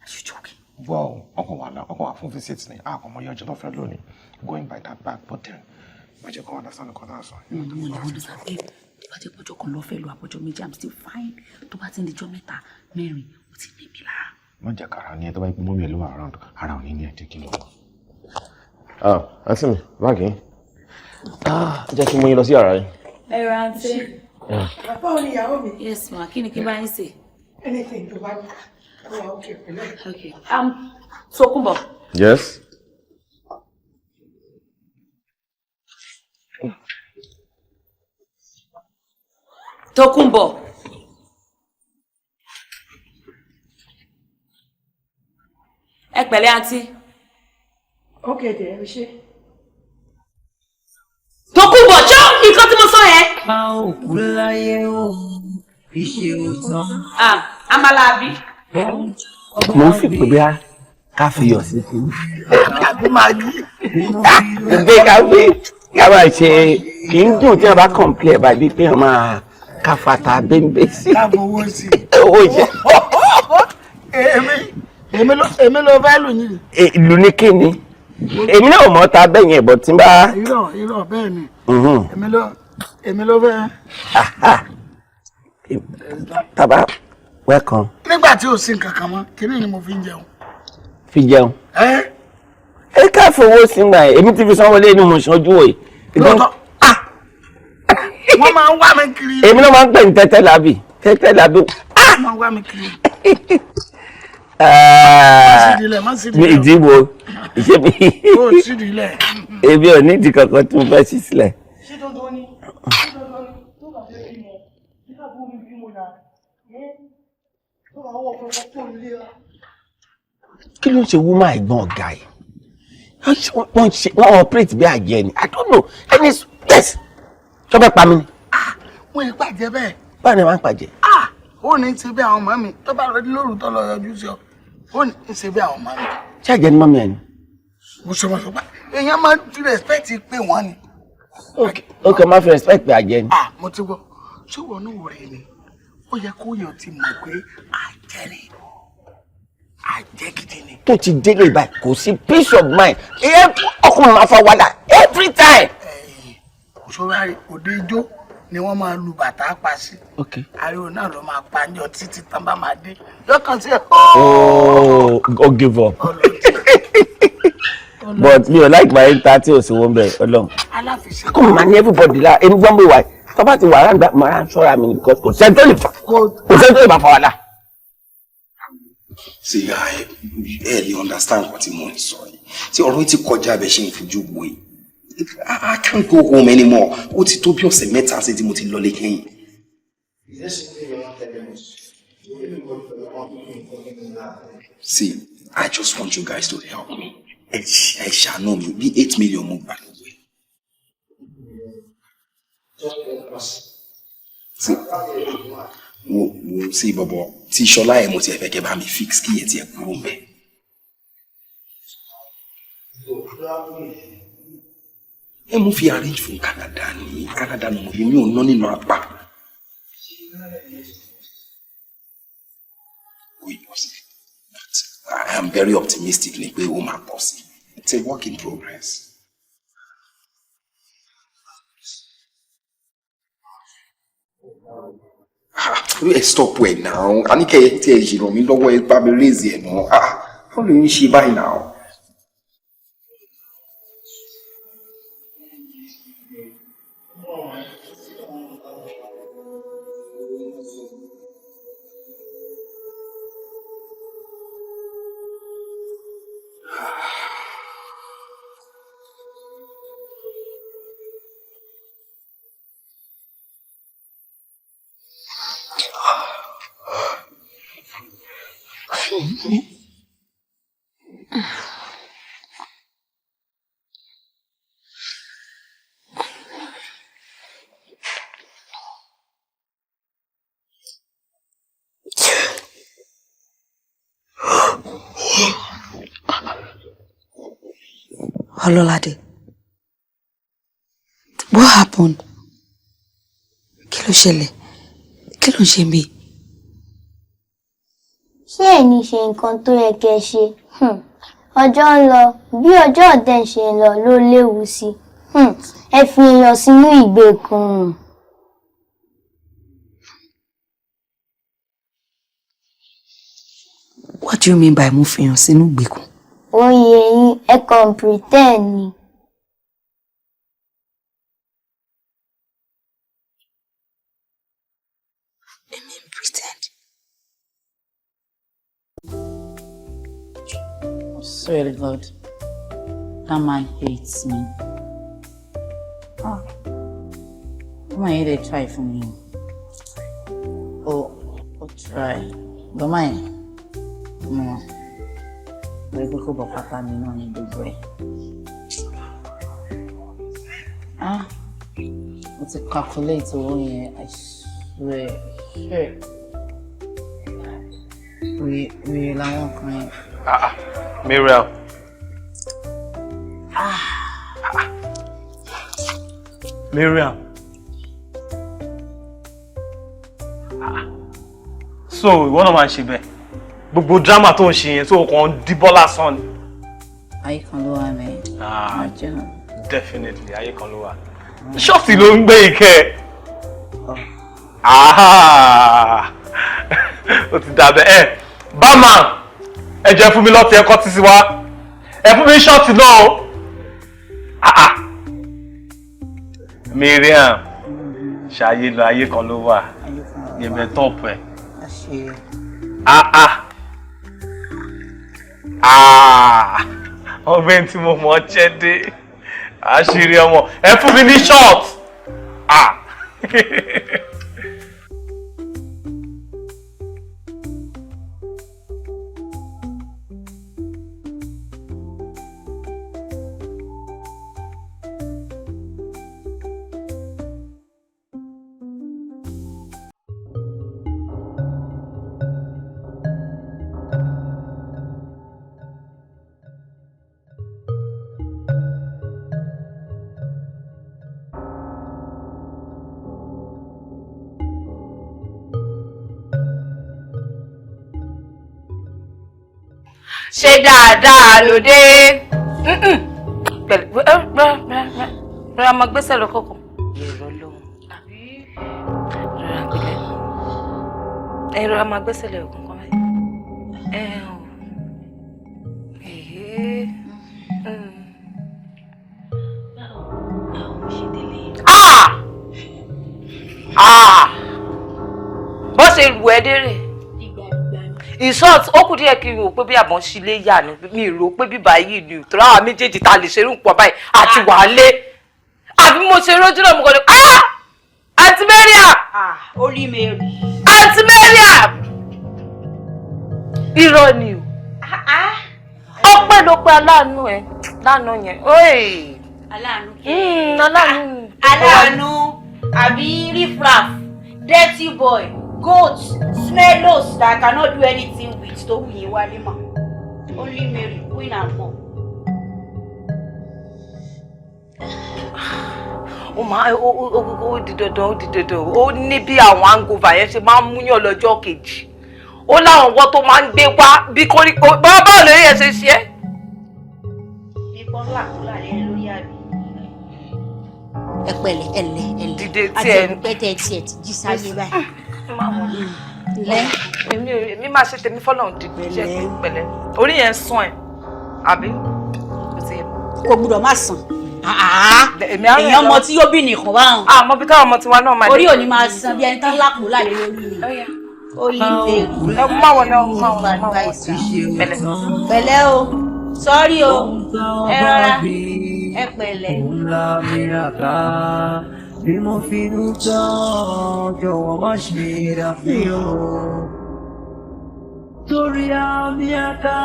Are you joking? Well, ọkàn wà náà, ọkàn wà fún visit ni. Ah, ọmọ yọjọ́ lọ fẹ́ lónìí. Going by that bag, but then, má jẹ́ kó understand nǹkan tá a sọ. Mo lè understand pé tó bá jẹ́ pọ́jọ́ kan lọ fẹ́ lọ, àpọ̀jọ́ 2, I'm still fine. Tó bá ti ń di jọ́ mẹ́ta, mẹ́rin, ó ti ní mi lára. Má jẹ́ kára ní ẹ. Tó bá yẹ pé mummy ẹ ló wà around, ara ò ní ní ẹ. Jẹ́ kí n lọ. Ah, àǹtí mi, báàgì yín. Ah, jẹ́ kí n mú yín lọ sí yàrá yín. Ẹ rántí. Báwo ni, ìyàwó mi? Yes ma, kí ni kí n bá yín sè? Anything tó bá ní. Ó wà okay pẹ̀lú ẹ̀. Okay. Sokunbo. Yes. Tokunbo. Ẹ pẹ̀lẹ́, àǹtí. Okay dear, ẹ ṣé. Tokunbo, ṣé nǹkan tí mo sọ yẹn? A ò kú láyé o, ìṣe ò tán. Ah, àmàlà àbí? Mo ń fi pé bí a ká fi yọ̀ sí kí Àbí máa jí. Gbé ká gbé ká máa ṣe kì í dùn tí wọn bá compare báyìí pé wọn máa ká fata bẹ́ńbẹ́ sí. Ká fowó sí. Owó jẹ. Èmi ló fẹ́ lù yìí. Ìlú ní kíni? Èmi náà ò mọ̀ ta bẹ́ẹ̀ yẹn bọ̀ tí n bá. Irọ́, irọ́, bẹ́ẹ̀ ni. Èmi ló fẹ́. Tàbá, welcome. Nígbà tí ò sí nǹkan kan mọ́, kíní ni mo fi ń jẹun. Fi jẹun. Ẹ Ẹ ká fowó sí gbà yẹn, èmi ti fi sanwó lé ní mo sanjú wò yìí. Lóòótọ́. Wọ́n máa ń wá mi kiri. Èmi náà máa ń pè ní tẹ́tẹ́ làbì, tẹ́tẹ́ làbì. Wọ́n máa ń wá mi kiri. Sídìí lẹ̀, má sídìí Mi lẹ̀. ìdíbo ìṣe mi. Ó sídìí lẹ̀. Èmi ò ní ìdí kankan tí mo fẹ́ ṣí sílẹ̀. Ṣé dandan ni? Ṣé dandan ni? Tó bá fẹ́ bímọ, bí àbúrò mi bímọ náà, ẹ́ tó bá wọ̀ fún ọkọ̀ nílé wa. Kí ló ń ṣe woman ẹ̀gbọ́n ọ̀gá yìí? Wọ́n ṣe, wọ́n operate bí àjẹ́ ni. I don't know any. Yes, ṣọ́ fẹ́ pa mí ni? Wọ́n yìí pàjẹ́ bẹ́ẹ̀. Báwo ni wọ́n á pàjẹ́? Ah! Ó ní ṣe bí àwọn ọmọ mi tó bá lọ lóru tó lọ yọjú sí ọ. Ó ní ṣe bí àwọn ọmọ mi. Ṣé àjẹ́ ni mummy ẹ̀ ni? Mo sọ ma sọ pé èèyàn máa ń fi respect pé wọ́n ni. Ok, máa fi respect pé àjẹ́ ni. Ah, mo ti gbọ́. Ṣé ìwọ náà rẹ̀ ni? Ó yẹ kó yàn ti mọ̀ pé àjẹ́ ni. Àjẹ́ gidi ni. Tó ti délé báyìí, kò sí peace of mind. Ọkùnrin máa fa wàhálà every time. Òṣèré òde ijó ni wọ́n máa lu bàtà pa sí. Ariwo náà ló máa pa ní ọtí títí tán bá máa dé. Yọkàn sí ẹ. Oh, go give up. But mi ò like my enter tí ò sí wọn bẹ́ẹ̀ Ọlọ́run. Aláfiṣe. Kò máa ní everybody la èmi gbọ́n mi wà tó bá ti wà ráńgbà máa ń ṣọ́ra mi because kò sẹ́ni tó lè fà kò sẹ́ni tó lè bá fa wàhálà. See, I barely understand what mo ń sọ yìí. See, ọ̀rọ̀ yìí ti kọjá bẹ́ẹ̀ ṣe ń fojú wo yìí. I can't go home anymore. Ó ti tó bí ọ̀sẹ̀ 3 sí tí mo ti lọlé kẹ́yìn. See, I just want you guys to help me. Ẹ ṣàánú mi bí 8 million mo gbà lọ́wọ́ ẹ̀. See, wo wo sí bọ̀bọ̀ tí Ṣọlá ẹ̀ mo ti ẹ̀ fẹ́ kẹ́ bá mi fix kí ẹ̀ tiẹ̀ kúrò mbẹ̀. Ẹ mú fi arrange fún Canada ní Canada ní mo fi mi ò ná nínú apá. Kò ì pọ̀ sí. But I am very optimistic ni pé ó máa pọ̀ sí. It's a work in progress. Ah, ẹ stop ẹ now. Àníkẹ́ tí ẹ ṣe ràn mí lọ́wọ́, ẹ bá mi raise ẹ̀ náà. Ah, báwo lè ń ṣe báyìí now? Ọlọ́ládé, what happened? Kí ló ṣẹlẹ̀? Kí ló ń ṣe mí? Ṣé ẹ̀ ní ṣe nǹkan tó yẹ kẹ́ ẹ ṣe? Ọjọ́ ń lọ, bí ọjọ́ ọ̀dẹ̀ ṣe ń lọ ló léwu sí i. Ẹ fi èèyàn sínú ìgbèkùn. What do you mean by mo fi hàn sínú ìgbèkùn? Ó yé yín, ẹ kàn pretend ni. Èmi ń pretend. Swear to God, that man hates me. Ah, woman yìí dey try for me. Oh, oh try. But mine, no. Orí pé kò bọ̀ pátá mi náà ní gbogbo ẹ̀. Ah, mo ti calculate owó yẹn, I swear, swear. Wèrè làwọn kan yẹn. Ah, ah, Mariam. Ah. Mariam. Ah. So, ìwọ náà máa ń ṣe bẹ́ẹ̀. Gbogbo drama tó ń ṣe yẹn tó kàn ń díbọ́ lásán ni. Ayé kan ló wà mẹ́. Ah, definitely, ayé kan ló wà. Ṣọ́ọ̀ṣì ló ń gbé ìkẹ́. Ah, ó ti dàbẹ̀ ẹ̀. Barman, ẹ jẹ́ fún mi lọ́tì ẹ̀kọ́ títí wá. Ẹ fún mi ṣọ́ọ̀tì náà o. Ah ah. Mariam, ṣayé lọ, ayé kan ló wà. Yẹ̀bẹ̀ tọ̀pù ẹ̀. Ah ah. Ah. Ọbẹ̀ tí mo mọ̀ ṣẹ́ dé. Àṣírí ọmọ. Ẹ fún mi ní short. Ah. Ṣe dáadáa lóde. Pẹ̀lú rọra máa gbẹ́sẹ̀ lọ kọ̀ọ̀kan. Èrò lóhùn. Rọra gbẹ́lẹ̀. Ẹ rọra máa gbẹ́sẹ̀ lọ kọ̀ọ̀kan báyìí. Ẹ ò. Èhé. Ah! Bó ṣe lù ẹ́ dérè. In short, ó kù díẹ̀ kí n rò pé bí àbọ̀n ṣe lè yà ni, mi rò pé bíbá yìí ni torí àwọn méjèèjì ta lè ṣerú nǹkan báyìí àti wàhálé. Àbí mo ṣe rójú náà, mo kàn ní, ah! Aunty Mariam! Ah, Holy Mary. Aunty Mariam! Irọ́ ni o. Ọpẹ́lọpẹ́ aláàánú ẹ lánàá yẹn. Oye! Aláàánú. Aláàánú. Aláàánú àbí riffraff, dirty boy, goat, smellos that I cannot do anything with tó wù yín wálé mọ̀. Holy Mary, queen and more. Ó máa ó di dandan, ó di dandan. Ó ní bí àwọn hangover yẹn ṣe máa ń múyàn lọ́jọ́ kejì. Ó láwọn ọwọ́ tó máa ń gbé wá bí koríko. Báwo lórí ẹ̀ ṣe ṣe é? Nípa ńlá kúlà lẹ́yìn lórí àbí. Ẹ pẹ̀lẹ́, ẹ lẹ ẹ lẹ. Dìde àti tí ẹ ẹdúpẹ́ tẹ tiẹ̀ ti jí sáyé báyìí. Lẹ. Èmi ò, èmi máa ṣe tèmi fọlọ́run. Dìde jẹ́ pẹ̀lẹ́. Orí yẹn ń sún ẹ̀ àbí? Kò sí yẹn. Kò gbúdọ̀ má sàn. Èmi á rìn Èèyàn lọ. mọ tí yóò bí nìkan bá hàn. Àmọ́ bí táwọn ọmọ tiwa náà máa dé. Orí ò ní máa san bí ẹni tán lápò láàyè lórí ni. Holy Mary. Ẹ má wọ náà, má wọ, má wọ. Pẹ̀lẹ́. Pẹ̀lẹ́ o, sọ́rí o, ẹ rọra, ẹ pẹ̀lẹ́. Ńlá mi ràká bí mo fi inú tán, jọ̀wọ́ má ṣe dà mí o. Torí àmì àká,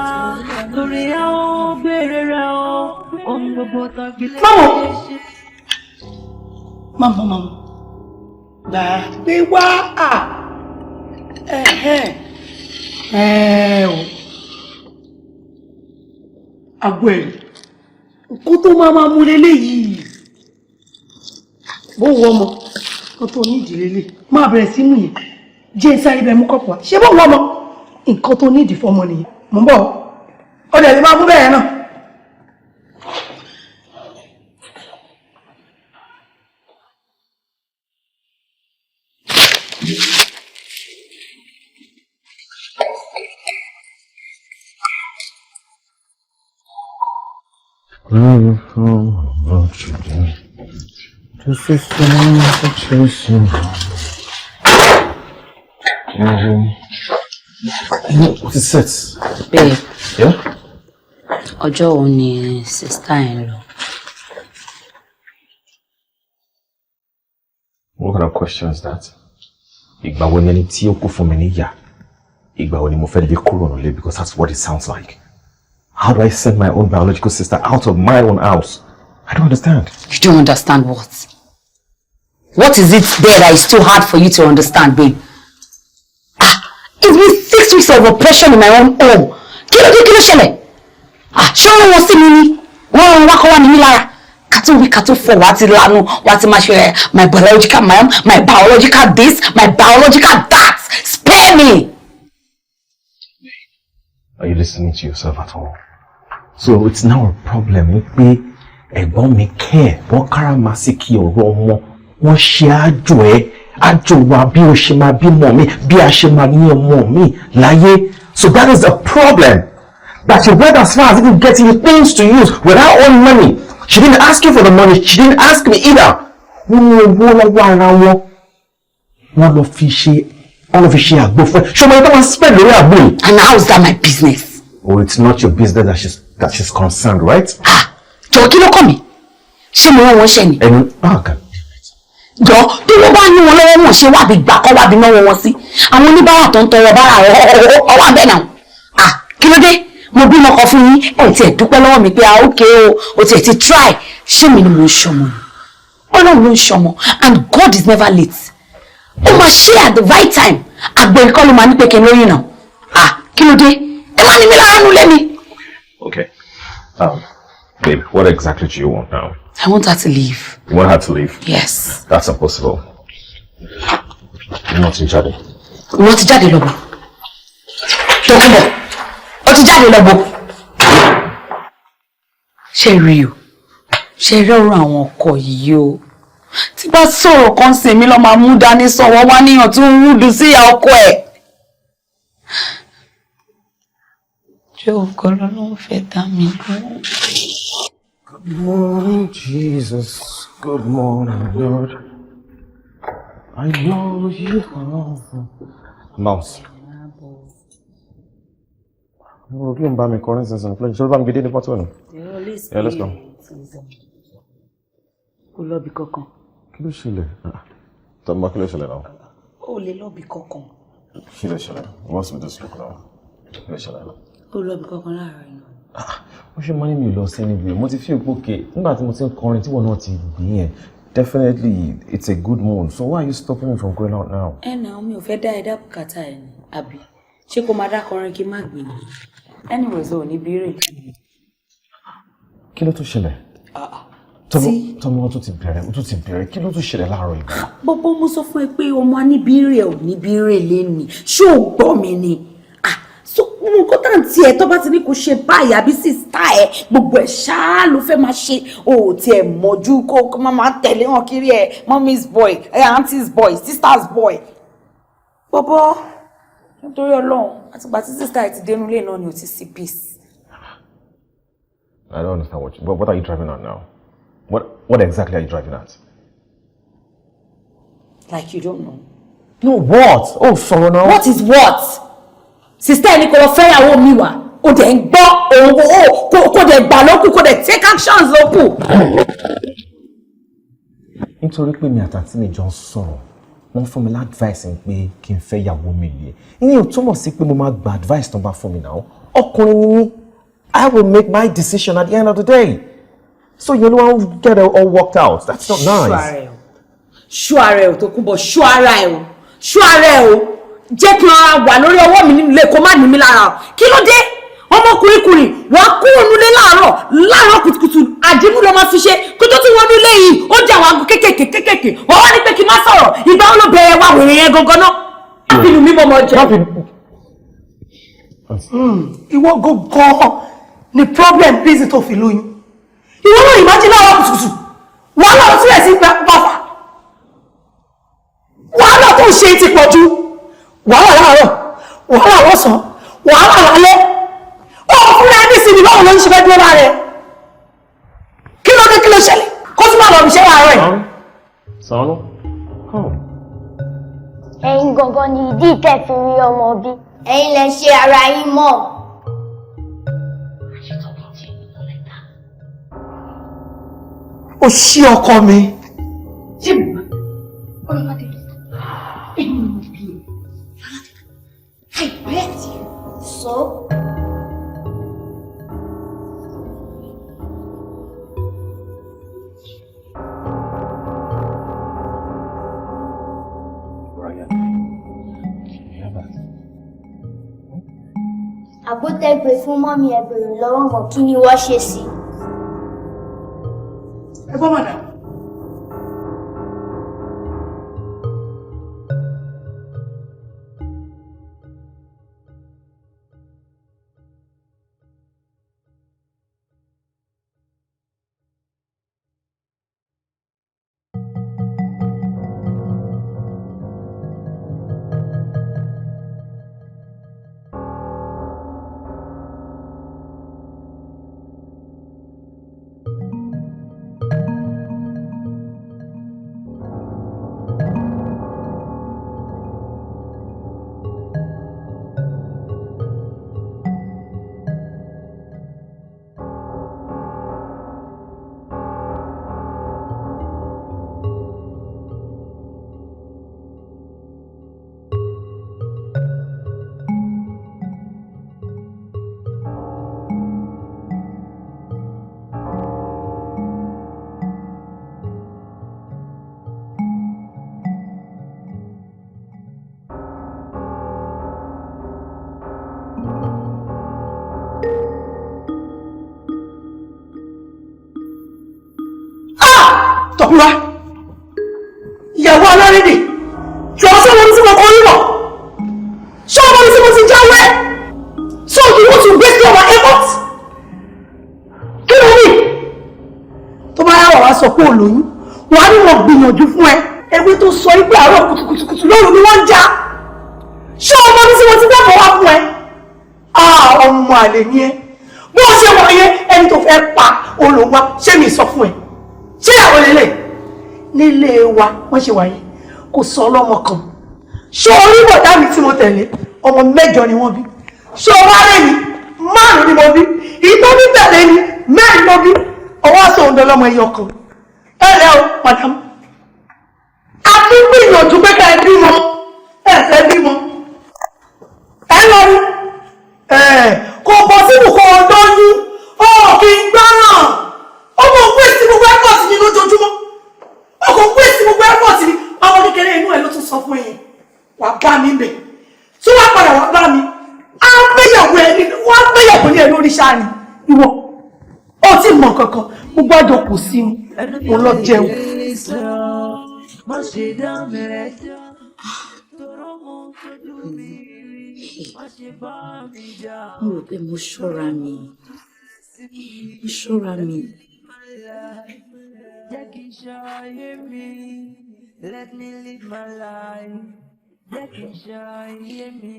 torí àwọn béèrè rẹ̀ o, ohun gbogbo tàbí lè ṣe. Mama, mama, gbà gbé wá à ẹ̀hẹ́n ẹ̀ o. Àgbo ẹ̀rí nǹkan tó máa máa mú leléyìí, bó wọ ọmọ nǹkan tó nídìí lélẹ̀ máa bẹ̀rẹ̀ sí mú yẹn. Jẹ́ sáré bẹ́ẹ̀ mú kọ́pù wá. Ṣé bó wọ ọmọ nǹkan tó nídìí fọmọ nìyẹn? Mò ń bọ̀, ó dẹ̀ lè máa mú bẹ́ẹ̀ náà. This is chasing. What is it? Babe. Yeah? Ọjọ́ wo ni sister ẹ̀ ń lọ? What kind of question is that? Ìgbà wo ni ẹni tí ó kú fún mi níyà? Ìgbà wo ni mo fẹ́ lé kúrò nílé? Because that's what it sounds like. How do I send my own biological sister out of my own house? I don't understand. You don't understand what? What is it there that is too hard for you to understand, babe? Ah, it's been 6 weeks of oppression in my own home. Kí ló dé, kí ló ṣẹlẹ̀? Ah, ṣé wọ́n wọ́n sí mi ni? Wọ́n rán wá kọ́ wá ní mi lára. Ká tó wí ká tó fọ̀, wá ti lanu, wá ti máa ṣe ẹ̀, my biological my biological this, my biological that. Spare me! Are you listening to yourself at all? So it's now a problem wípé ẹ̀gbọ́n mi kẹ́ ẹ̀ wọ́n káràmásìkì ọ̀rọ̀ ọmọ, wọ́n ṣe àjò ẹ̀, àjò wa, bí o ṣe máa bímọ mi, bí a ṣe máa ní ọmọ mi láyé. So that is a problem. That she went as far as even getting you things to use with her own money. She didn't ask you for the money. She didn't ask me either. Wọ́n ní owó lọ́wọ́ ara wọn. Wọ́n lọ fi ṣe àgbo fún ẹ. Ṣé ọmọ yẹn tó máa spend lórí àgbo yìí? And how is that my business? Oh, it's not your business that she's concerned, right? Jọ, kí ló kàn mí? Ṣé mo rán wọn ṣẹ́ ni? Ẹni ah God. Jọ, tó wọ́n bá ní wọn lọ́wọ́, wọn ṣe wábi gbà kọ́ wábi náwó wọn sí. Àwọn oníbàárà tó ń tọrọ bára ọwọ́ abẹ́ náà. Ah, kí ló dé? Mo bímọ kan fún yín, ẹ̀ tiẹ̀ dúpẹ́ lọ́wọ́ mi pé ah, okay o, o tiẹ̀ ti try. Ṣé mi ni mo ń ṣọmọ ni? Ọlọ́run ló ń ṣọmọ, and God is never late. Ó máa ṣe at the right time. Àgbẹ̀ kọ́ ló máa ní pé kí n lóyún náà. Ah, kí ló dé? Ẹ má ní mi lára nulẹ̀ mi. Okay. Babe, what exactly do you want now? I want her to leave. You want her to leave? Yes. That's impossible. You're not in jáde. Ìwọ ti jáde lọ bọ̀. Tókunbọ̀, ó ti jáde lọ bọ̀. Ṣé rí o? Ṣé rí ọ̀rọ̀ àwọn ọkọ yìí o? Tí bá sọ̀rọ̀ kan sí mi lọ́ máa mú dání sọ̀wọ́ wá níyàn tó ń rúdu sí ìyá ọkọ ẹ̀. Ṣé ògo Ọlọ́run fẹ́ dá mi lóhùn? Good morning, Jesus. Good morning, Lord. I know you have. Mouse. Mo kí n bá mi kọrin sísìn plane. Ṣé o bá mi gbé dé ní pọ́tò ni? Yeah, let's go. Kò lọ́bi kankan. Kí ló ṣẹlẹ̀? Tọ́mọ, kí ló ṣẹlẹ̀ náà? Ó lè lọ́bi kankan. Kí ló ṣẹlẹ̀? What's with this look now? Kí ló ṣẹlẹ̀? Ó lọ́bi kankan láàárọ̀ yìí. Ó ṣe máa ní mi ò lọ sí níbi. Mo ti fi òpó òkè nígbà tí mo ti ń kọrin tí wọn náà ti gbìn yẹn. Definitely, it's a good mood. So why are you stopping me from going out now? Ẹ nà, mi ò fẹ́ dá ẹ dá bùkátà ẹ ní, àbí? Ṣé kó máa dá kọrin kí n má gbìn ní? Anyways, ò ní bírè. Kí ló tún ṣẹlẹ̀? Tọ́mọ, ó tún ti bẹ̀rẹ̀, ó tún ti bẹ̀rẹ̀. Kí ló tún ṣẹlẹ̀ láàárọ̀ yìí? Bọ́bọ́, mo sọ fún ẹ pé ọmọ aníbírè ò ní bírè léni. Ṣé ò gbọ́ mi ni? Ah, so nǹkan tá à ń tiẹ̀ tó bá ti ní kó ṣe báyìí àbí sister ẹ, gbogbo ẹ̀ ṣáá ló fẹ́ máa ṣe. O ò tiẹ̀ mọ̀jú kó máa tẹ̀lé wọn kiri ẹ̀, mommy's boy, ẹ̀, auntie's boy, sister's boy. Bọ́bọ́, nítorí Ọlọ́run, àtìgbà tí sister ẹ ti dénú ilé náà ni ò ti sí peace. I don't understand what are you driving at now? What exactly are you driving at? Like you don't know. No, what? Oh, sorry now. What is what? Sister ẹni kò lọ fẹ́yàwó mi wá. O dẹ̀ ń gbọ́ òun kò dẹ̀ gbà lókù, kò dẹ̀ take actions lókù. Nítorí pé mi àtàntí mi jọ ń sọ̀rọ̀, wọ́n fún mi l'advice pé kí n fẹ́ ìyàwó mi lé. Ìyẹn ò túmọ̀ sí pé mo máa gba advice tó ń bá fún mi náà. Ọkùnrin ni mí. I will make my decision at the end of the day. So you don't get it all worked out. That's not nice. Ṣọ́ ara ẹ̀ o, Tókunbọ̀, ṣọ́ ara ẹ̀ o, ṣọ́ ara ẹ̀ o. Jẹ́ kí n rọra wà lórí ọwọ́ mi nínú ilé, kó má ní mi lára o. Kí ló dé? Ọmọkùnrin kùnrin, wàá kúrò nílé láàárọ̀ láàárọ̀ kùtùkùtù, àdínú ló máa fi ṣe kó tó tún wọnú ilé yìí. Ó jẹ́ àwọn aago kékèké kékèké. Wọ́n wá ní pé kí n má sọ̀rọ̀. Ìgbà wo ló bẹ̀rẹ̀ wá wèrè yẹn gangan náà? Má fi lù mí mọ́mọ́ jẹ. Ìwọ gangan ni problem reason tó fi lóyún. Ìwọ náà, imagine, láàárọ̀ kùtùkùtù, wàhálà ó tilẹ̀ sí bàfà, wàhálà tó ń ṣe ti pọ̀ jù. Wàhálà láàárọ̀, wàhálà lọ́sàn-án, wàhálà lálẹ́. Ó fúnra ẹni sí ni. Báwo ló ń ṣe fẹ́ dúró lára ẹ? Kí ló dé? Kí ló ṣẹlẹ̀? Kó tún máa lọ ibiṣẹ́ láàárọ̀ ẹ̀. Sanu? How? Ẹ̀yin gangan ni ìdí ìtẹ́ fi rí ọmọ bí. Ẹ̀yin lẹ ṣe ara yín mọ́. Ó ṣí ọkọ mi. Ṣé mo Ọlọ́ládé, ẹni mo bí o. I bet you. So? Brian, you hear that? Àgbótẹ́gbè fún mummy ẹ, bèrè lọ́wọ́ wọn kí ni wọ́n ṣe sí. Ẹ gbọ́, madam. Tọ́kúnwá, ìyàwó alárédè, jọ, sọ́wọ́n tí mo kọ́ rí mọ̀, sọ́wọ́n tí mo ti jáwé. So you want to waste all our effort? Kí ló ní tó bá yà wá sọ pé ò lóyún? Wàá ní mo gbìyànjú fún ẹ. Ewé tó sọ wípé àárọ̀ kùtùkùtù lóru ni wọ́n ń já, ṣé ọmọ tí mo ti bẹ́ẹ̀ wá fún ẹ? Ah, ọmọ àlè ni ẹ. Bó ṣe wà yẹn, ẹni tó fẹ́ pa olùwà. Ṣé mi sọ fún ẹ? Ṣé àwọn lélẹ̀ nílé wa wọ́n ṣe wà yẹn? Kò sọ ọlọ́mọ kan. Ṣé orí bọ̀dá mi tí mo tẹ̀lé, ọmọ mẹ́jọ ni wọ́n bí. Ṣé o wá rẹ̀ mi, márùn-ún ni mo bí. Ìtọ́ mi tẹ̀lé ni mẹ́rin mo bí. Ọwọ́ aṣọ òǹdọ̀ lọ́mọ ẹyọ kan. Ẹ lẹ́ o, madam. A tún gbìyànjú pé ká ẹ bímọ. Ẹ fẹ́ bímọ. Ẹ lọ rí. Ẹ kò bọ̀ sínú kò lóyún. Ó kì í gbọ́ràn. Ó mọ̀ ń pèsè gbogbo airport mi lójoojúmọ́. Ó kò ń pèsè gbogbo airport mi. Ọmọ kékeré inú ẹ ló tún sọ fún ẹ̀yìn. Wà bá mi bẹ̀. Tí wàá padà wà bá mi. Á gbéyàwó ẹ ní wọ́n á gbéyàwó ní ẹ lórí ṣáà ni. Ìwọ. Ó ti mọ̀ kankan. Gbogbo àjọ kò sí ni. Mo lọ jẹun. Má ṣe dá mi lẹ́jọ́, tọrọ mọ tójú mi rí, má ṣe bá mi jà. Mo rò pé mo ṣọ́ra mi, mo ṣọ́ra mi. Jẹ́ kí n ṣayé mi, let me live my life. Jẹ́ kí n ṣayé mi,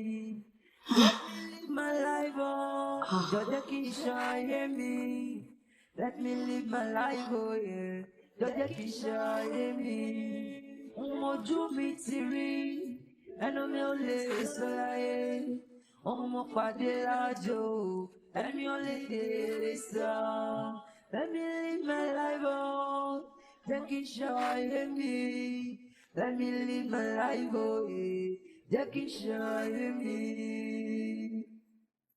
let me live my life oh. Jọ jẹ́ kí n ṣayé mi, let me live my life oh yeah. Jọ jẹ́ kí n ṣayé mi. Ohun ojú mi ti rí, ẹnu mi ò lè sọ láyé. Ohun mo pàdé lájò, ẹ̀mí ò lè délé sọ. Let me live my life oh. Jẹ́ kí n ṣayé mi. Let me live my life oh yeah. Jẹ́ kí n ṣayé mi.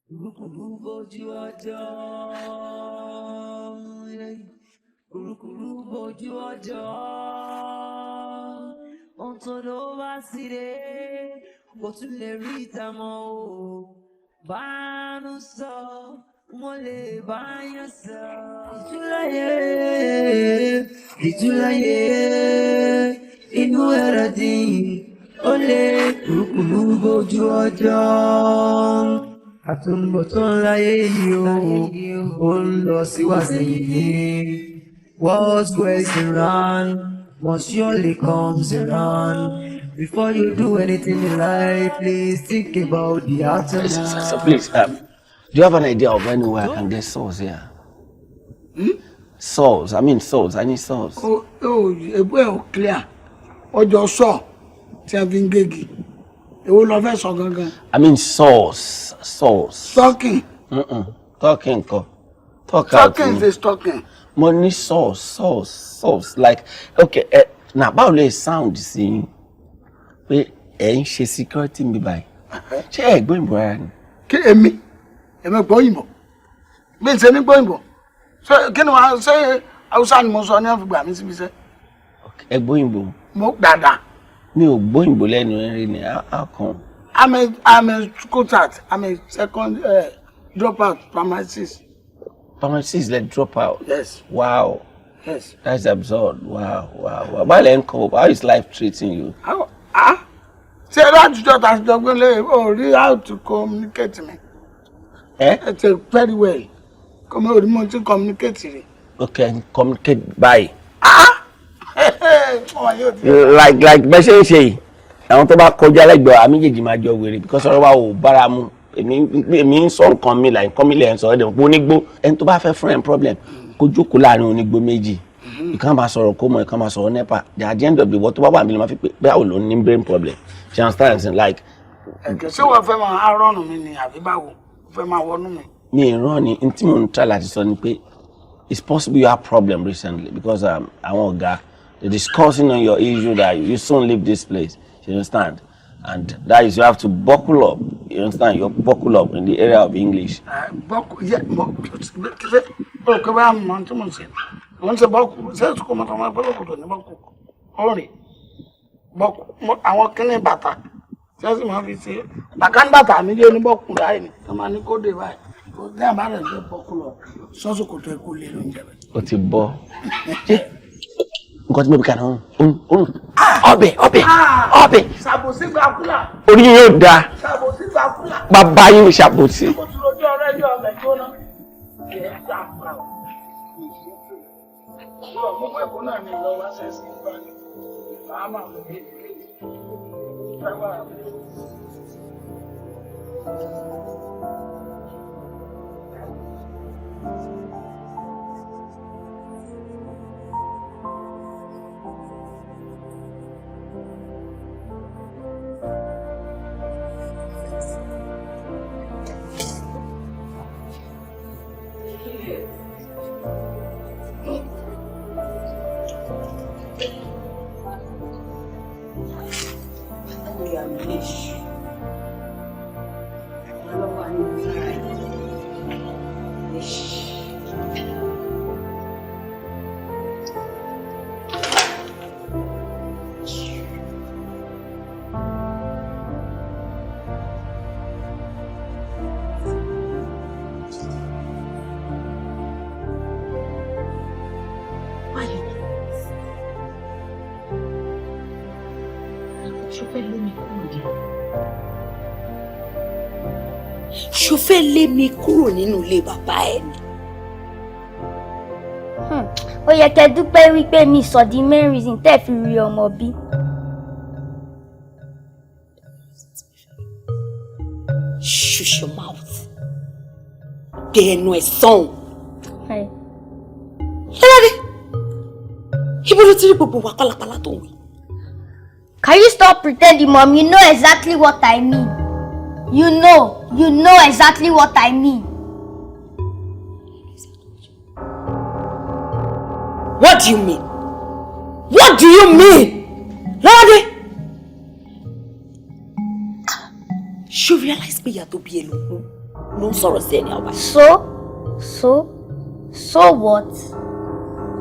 Kùrukùru bójú ọjọ́. Yeah. Kùrukùru bójú ọjọ́. Ohun tó ló bá sì dé, kò tún lè rí ìta mọ́ o. Bánú sọ, mo lè báyọ̀ sọ. Ìtúláyé, ìtúláyé, inú ẹ̀rọ dín, ó lè kúrúkúrú bójú ọjọ́. Àtúbọ̀tán láyé yìí o, ó ń lọ síwá sẹ́yìn ní. What goes around must surely comes around. Before you do anything in life, please think about the aftermath. So please, do you have an idea of anywhere I can get sauce here? Hmm? Sauce, I mean sauce, I need sauce. O ebu ẹ ò clear. Ọjọ́ sọ tí a fi ń gégi. Èwo lọ fẹ́ sọ gangan? I mean sauce, sauce. Talking. Mm-mm. Talking kọ́. Talk out. Talking is talking. Mo ní sauce, sauce, sauce. Like, okay, na báwo lè sound sí yín pé ẹ ń ṣe security mi báyìí? Ṣé ẹ gbọ́ òyìnbó rárá ni? Kí èmi gbọ́ òyìnbó. Bí n ṣe ní gbọ́ òyìnbó. Ṣé kí ni wàá ṣé Haúsá ni mo sọ ní wọ́n fi gbà mí síbi iṣẹ́? Ẹ gbọ́ òyìnbó. Mo dáadáa. Mi ò gbọ́ òyìnbó lẹ́nu ẹ rí ni, how come? I'm a school start. I'm a second dropout primary six. Primary six let drop out. Yes. Wow. Yes. That's absurd. Wow. Báwo lẹ ń kọ́? How is life treating you? How? Ah? Ṣé látijọ́ ta ti jọ gbé lé o rí how to communicate mi? Eh? Ẹ ti very well. Kọ́mi ò rí mo ti communicate rẹ̀. Okay, communicate báyìí. Ah! Ọmọ yóò ti. Like bẹ́ẹ̀ ṣe ń ṣe yìí, àwọn tó bá kọjá lẹ́gbẹ̀ẹ́ wa méjèèjì máa jọ wèrè because ọ̀rọ̀ wa ò bára mu. Èmi ń sọ nǹkan mi like nǹkan mi lẹ̀ ń sọ ẹ̀dẹ̀ pé onígbó ẹni tó bá fẹ́ fún ẹ̀ problem kó jókòó láàrin onígbó méjì. Ìkan máa sọ̀rọ̀ kó mọ̀, ìkan máa sọ̀rọ̀ nepa. At the end of the day, tó bá wà nílẹ̀ máa fi pé báwo ló ní brain problem. You understand? Like. Ẹ̀kẹ́ ṣé wọ́n fẹ́ máa rọ́ọ̀nù mi ni àbí báwo? Wọ́n fẹ́ máa wọnú mi? Mi ì rán ni, n tí mò ń try láti sọ ni pé it's possible you have problem recently because àwọn ọ̀gá they discussing on your issue that you soon leave this place. You understand? And that is you have to buckle up. You understand? You buckle up in the area of English. Buckle, yeah, ṣe o kò bá mọ tí mo ń ṣe. Mo ń ṣe buckle, ṣé kò mọ̀ tó máa gbọ́dọ̀ kò ní buckle. Ó rìn buckle, àwọn kíní bàtà tí wọ́n sì máa fi ṣe. Bàkà ń bàtà mi lé ní buckle láì ní. Wọ́n máa ní kó dé báyìí. Kò ní àbá rẹ̀ ṣe buckle lọ. Sọ́sù kò tó ẹkú lé lóúnjẹ bẹ́ẹ̀. Ó ti bọ́. Nǹkan tí mo bí kaná ọbẹ̀ ọbẹ̀ ọbẹ̀. Ṣàbòsí gba kúlà. Orí yóò da. Ṣàbòsí gba kúlà. Bàbá yín ṣàbòsí. Mo ti rojú ọ̀rẹ́ yọ ọbẹ̀ jóná. Gbogbo ẹ̀kọ́ náà ni lọ wá ṣẹ́sì ìgbà ni. Màá máa mú mi. Ṣó fẹ́ lé mi kúrò nínú ilé bàbá ẹ ni? Ó yẹ kẹ́ dúpẹ́ wípé mi sọ the main reason tẹ́ fi rí ọmọ bí. Shush your mouth. Gbé ẹnu ẹ sọ́hùn. Lọ́ládé, ibo ló ti rí gbogbo wa pálapàla tó ń wí? Can you stop pretending, Mom? You know exactly what I mean. You know exactly what I mean. What do you mean? What do you mean? Lọ́ládé! Ṣé o realize pé ìyá tó bí ẹ ló ń sọ̀rọ̀ sí ẹni àwa? So what?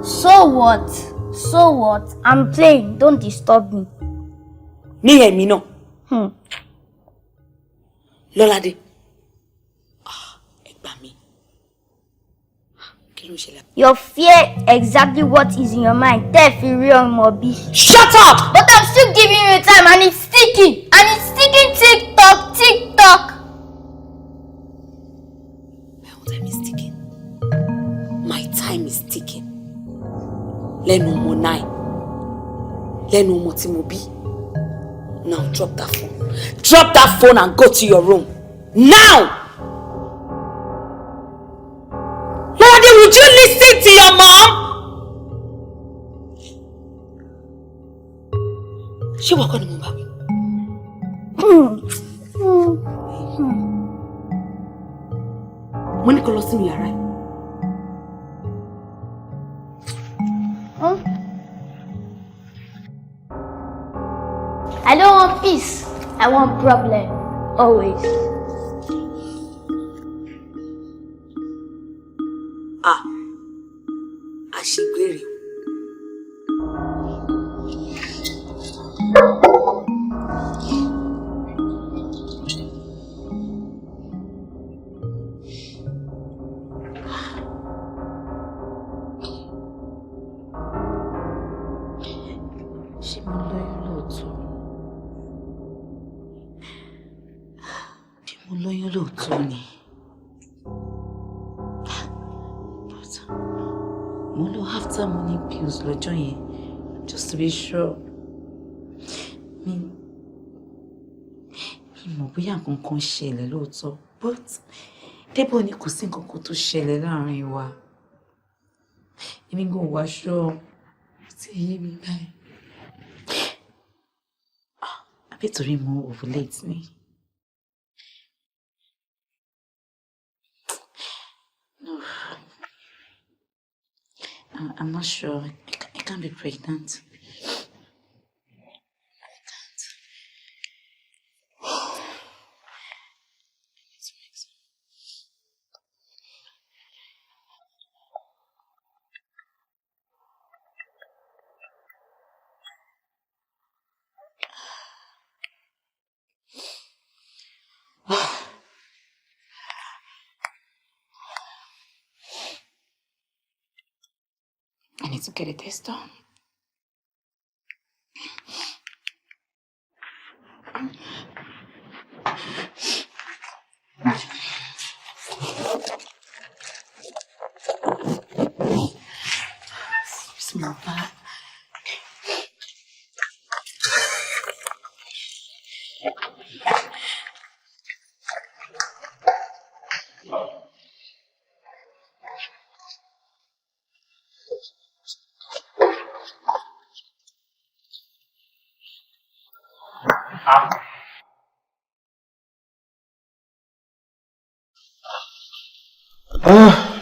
So what? So what? I'm playing. Don't disturb me. Ní ẹ̀mí náà. Lọ́ládé. Ẹ gbà mí. Kí ló ń ṣẹlẹ̀? Your fear exactly what is in your mind. Tẹ́ fi rí ọmọ bí. Shut up! But I'm still giving you time and it's sticking. And it's sticking, tick tock, tick tock. My own time is ticking. My time is ticking. Lẹ́nu ọmọ 9. Lẹ́nu ọmọ tí mo bí. Now drop that phone. Drop that phone and go to your room. Now! Lọ́ládé, would you listen to your mom? Ṣé wàá kọ́ ni mo bá wí? Mo ní kó lọ sínú yàrá ẹ̀. I don't want peace. I want problem. Always. Ah, àṣegbèrè. Ṣé mo lóyún lóòótọ́? Ṣé mo lóyún lóòótọ́ ni? But mo lo after morning pills lọ́jọ́ yẹn just to be sure. Mi mọ̀ bóyá nǹkan kan ṣẹlẹ̀ lóòótọ́, but Débọ̀ ni kò sí nǹkan kan tó ṣẹlẹ̀ láàrin wa. Èmi gan wá ṣọ́ tí yé mi báyìí. Àbí torí mo ovulate ni? No. I'm not sure. I can't be pregnant. I can't. I need to make some. I need to get a test done. Small bag.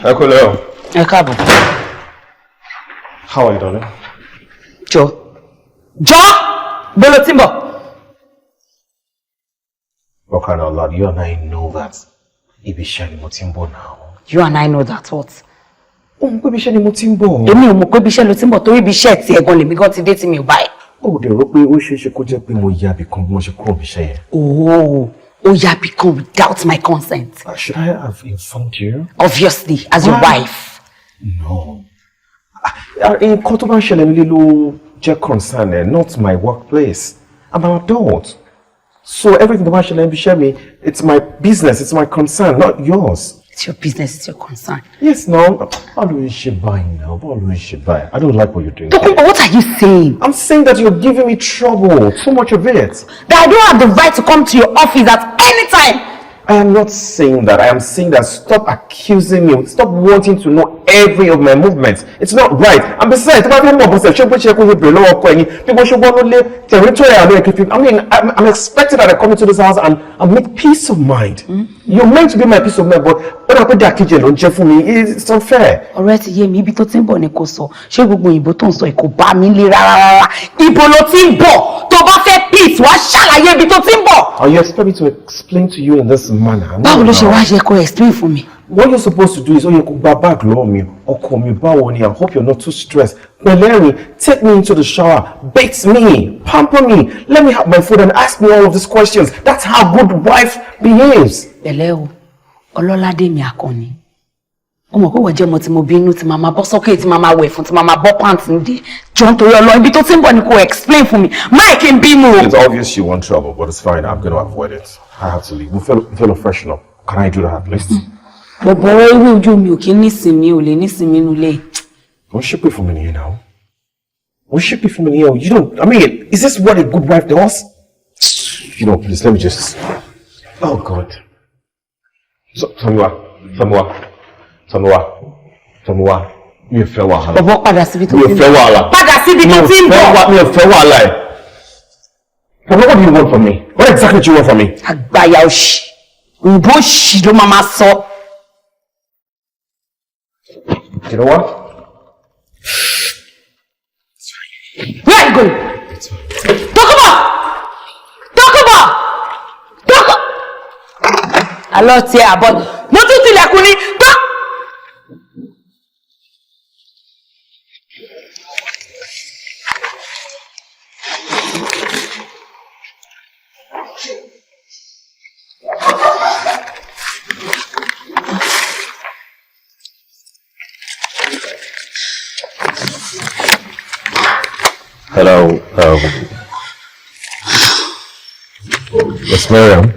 Ẹ kú lẹ́ o. Ẹ káàbọ̀. How are you, darling? Jọ. Jọ! Bolo tí ń bọ̀. For crying out loud, you and I know that ibi iṣẹ́ ni mo ti ń bọ̀ now. You and I know that what? Ó mọ̀ pé ibi iṣẹ́ ni mo ti ń bọ̀. Èmi ò mọ̀ pé ibi iṣẹ́ ló ti ń bọ̀, torí ibi iṣẹ́ tiẹ̀ gan lèmi gan ti dé tí mi ò bá ẹ̀. Ó dẹ̀ rò pé ó ṣeé ṣe kó jẹ́ pé mo ya ibì kan bí wọ́n ṣe kúrò níbi iṣẹ́ yẹn. Oh, ó ya ibì kan without my consent. Should I have informed you? Obviously, as your Why? wife. No. Nǹkan tó bá ń ṣẹlẹ̀ nílé ló jẹ́ concern ẹ̀, not my workplace. I'm an adult. So everything tó bá ń ṣẹlẹ̀ níbi iṣẹ́ mi, it's my business, it's my concern, not yours. It's your business, it's your concern. Yes, no. Báwo ló ń ṣe báyìí now? Báwo ló ń ṣe báyìí? I don't like what you're doing. Tokunbo, what are you saying? I'm saying that you're giving me trouble. Too much of it. That I don't have the right to come to your office at any time. I am not saying that. I am saying that stop accusing me. Stop wanting to know every of my movements. It's not right. And besides, tí bá fẹ́ mọ̀ bọ́sẹ̀, ṣé bó ṣe kó ṣe bèrè lọ́wọ́ ọkọ ẹ̀yin bí mo ṣe wọ́n lé territory àlọ́ ẹ̀kẹ́ fi. I mean, I'm expected that I come into this house and make peace of mind. You're meant to be my peace of mind, but ó dà pé dàkejì ló ń jẹ́ fún mi. It's unfair. Ọ̀rẹ́ ti yé mi, ibi tó ti ń bọ̀ ni kò sọ. Ṣé gbogbo òyìnbó tó ń sọ yìí kò bá mi lé rárá rárá? Ibo ló ti ń bọ̀? Tó bá fẹ́ peace, wàá ṣàlàyé ibi tó ti ń bọ̀. Are you expect me to explain to you in this manner? Báwo ló ṣe wá ṣe kó explain fún mi? What you're supposed to do is, ó yẹ kó gba bag lọ́wọ́ mi, ọkọ mi, báwo ni, I hope you're not too stressed. Pẹ̀lẹ́rìn, take me into the shower, bathe me, pamper me, let me have my food and ask me all of these questions. That's how good wife behaves. Pẹ̀lẹ́ o, Ọlọ́ládé mi Àkànní. Ó mọ̀ pé wọ́n jẹ́ ọmọ tí mo bínú, tí màá máa bọ́ sókè, tí màá máa wẹ̀ fún, tí màá máa bọ́ pants nídìí. Jọ, nítorí Ọlọ́, ibi tó ti ń bọ̀ ni kò explain fún mi. Máì kí n bínú o. It's obvious you want trouble, but it's fine. I'm going to avoid it. I have to leave. Mo fẹ́ lọ freshen up. Can I do that at least? Bọ̀bọ̀ ewé ojú mi ò kí ń nísinmi, ò lè nísinmi nulẹ̀. Wọ́n ṣépè fún mi nìyẹn now. Wọ́n ṣépè fún mi nìyẹn o. You don't, I mean, is this what a good wife does? Please, let me just. Oh God. So, Tomiwa, Tomiwa, Tomiwa, Tomiwa, mi ò fẹ́ wàhálà. Bọ̀bọ̀, padà síbi tó Mi ò ti ń fẹ́ bọ̀. wàhálà. Padà síbi tó ti ń Mi ò fẹ́ bọ̀. Mi ò fẹ́ wàhálà ẹ̀. Tomiwa, what do you want from me? What exactly do you want from me? Àgbàyà òṣì, òyìnbó òṣì ló máa máa sọ. You know what? Where are you going? Tokunbo! Tokunbo! Tokunbo! Àlọ́ tiẹ̀ àbọ̀. Mo tún tilẹ̀kùn ni. Tó. Hello, Miss Miriam.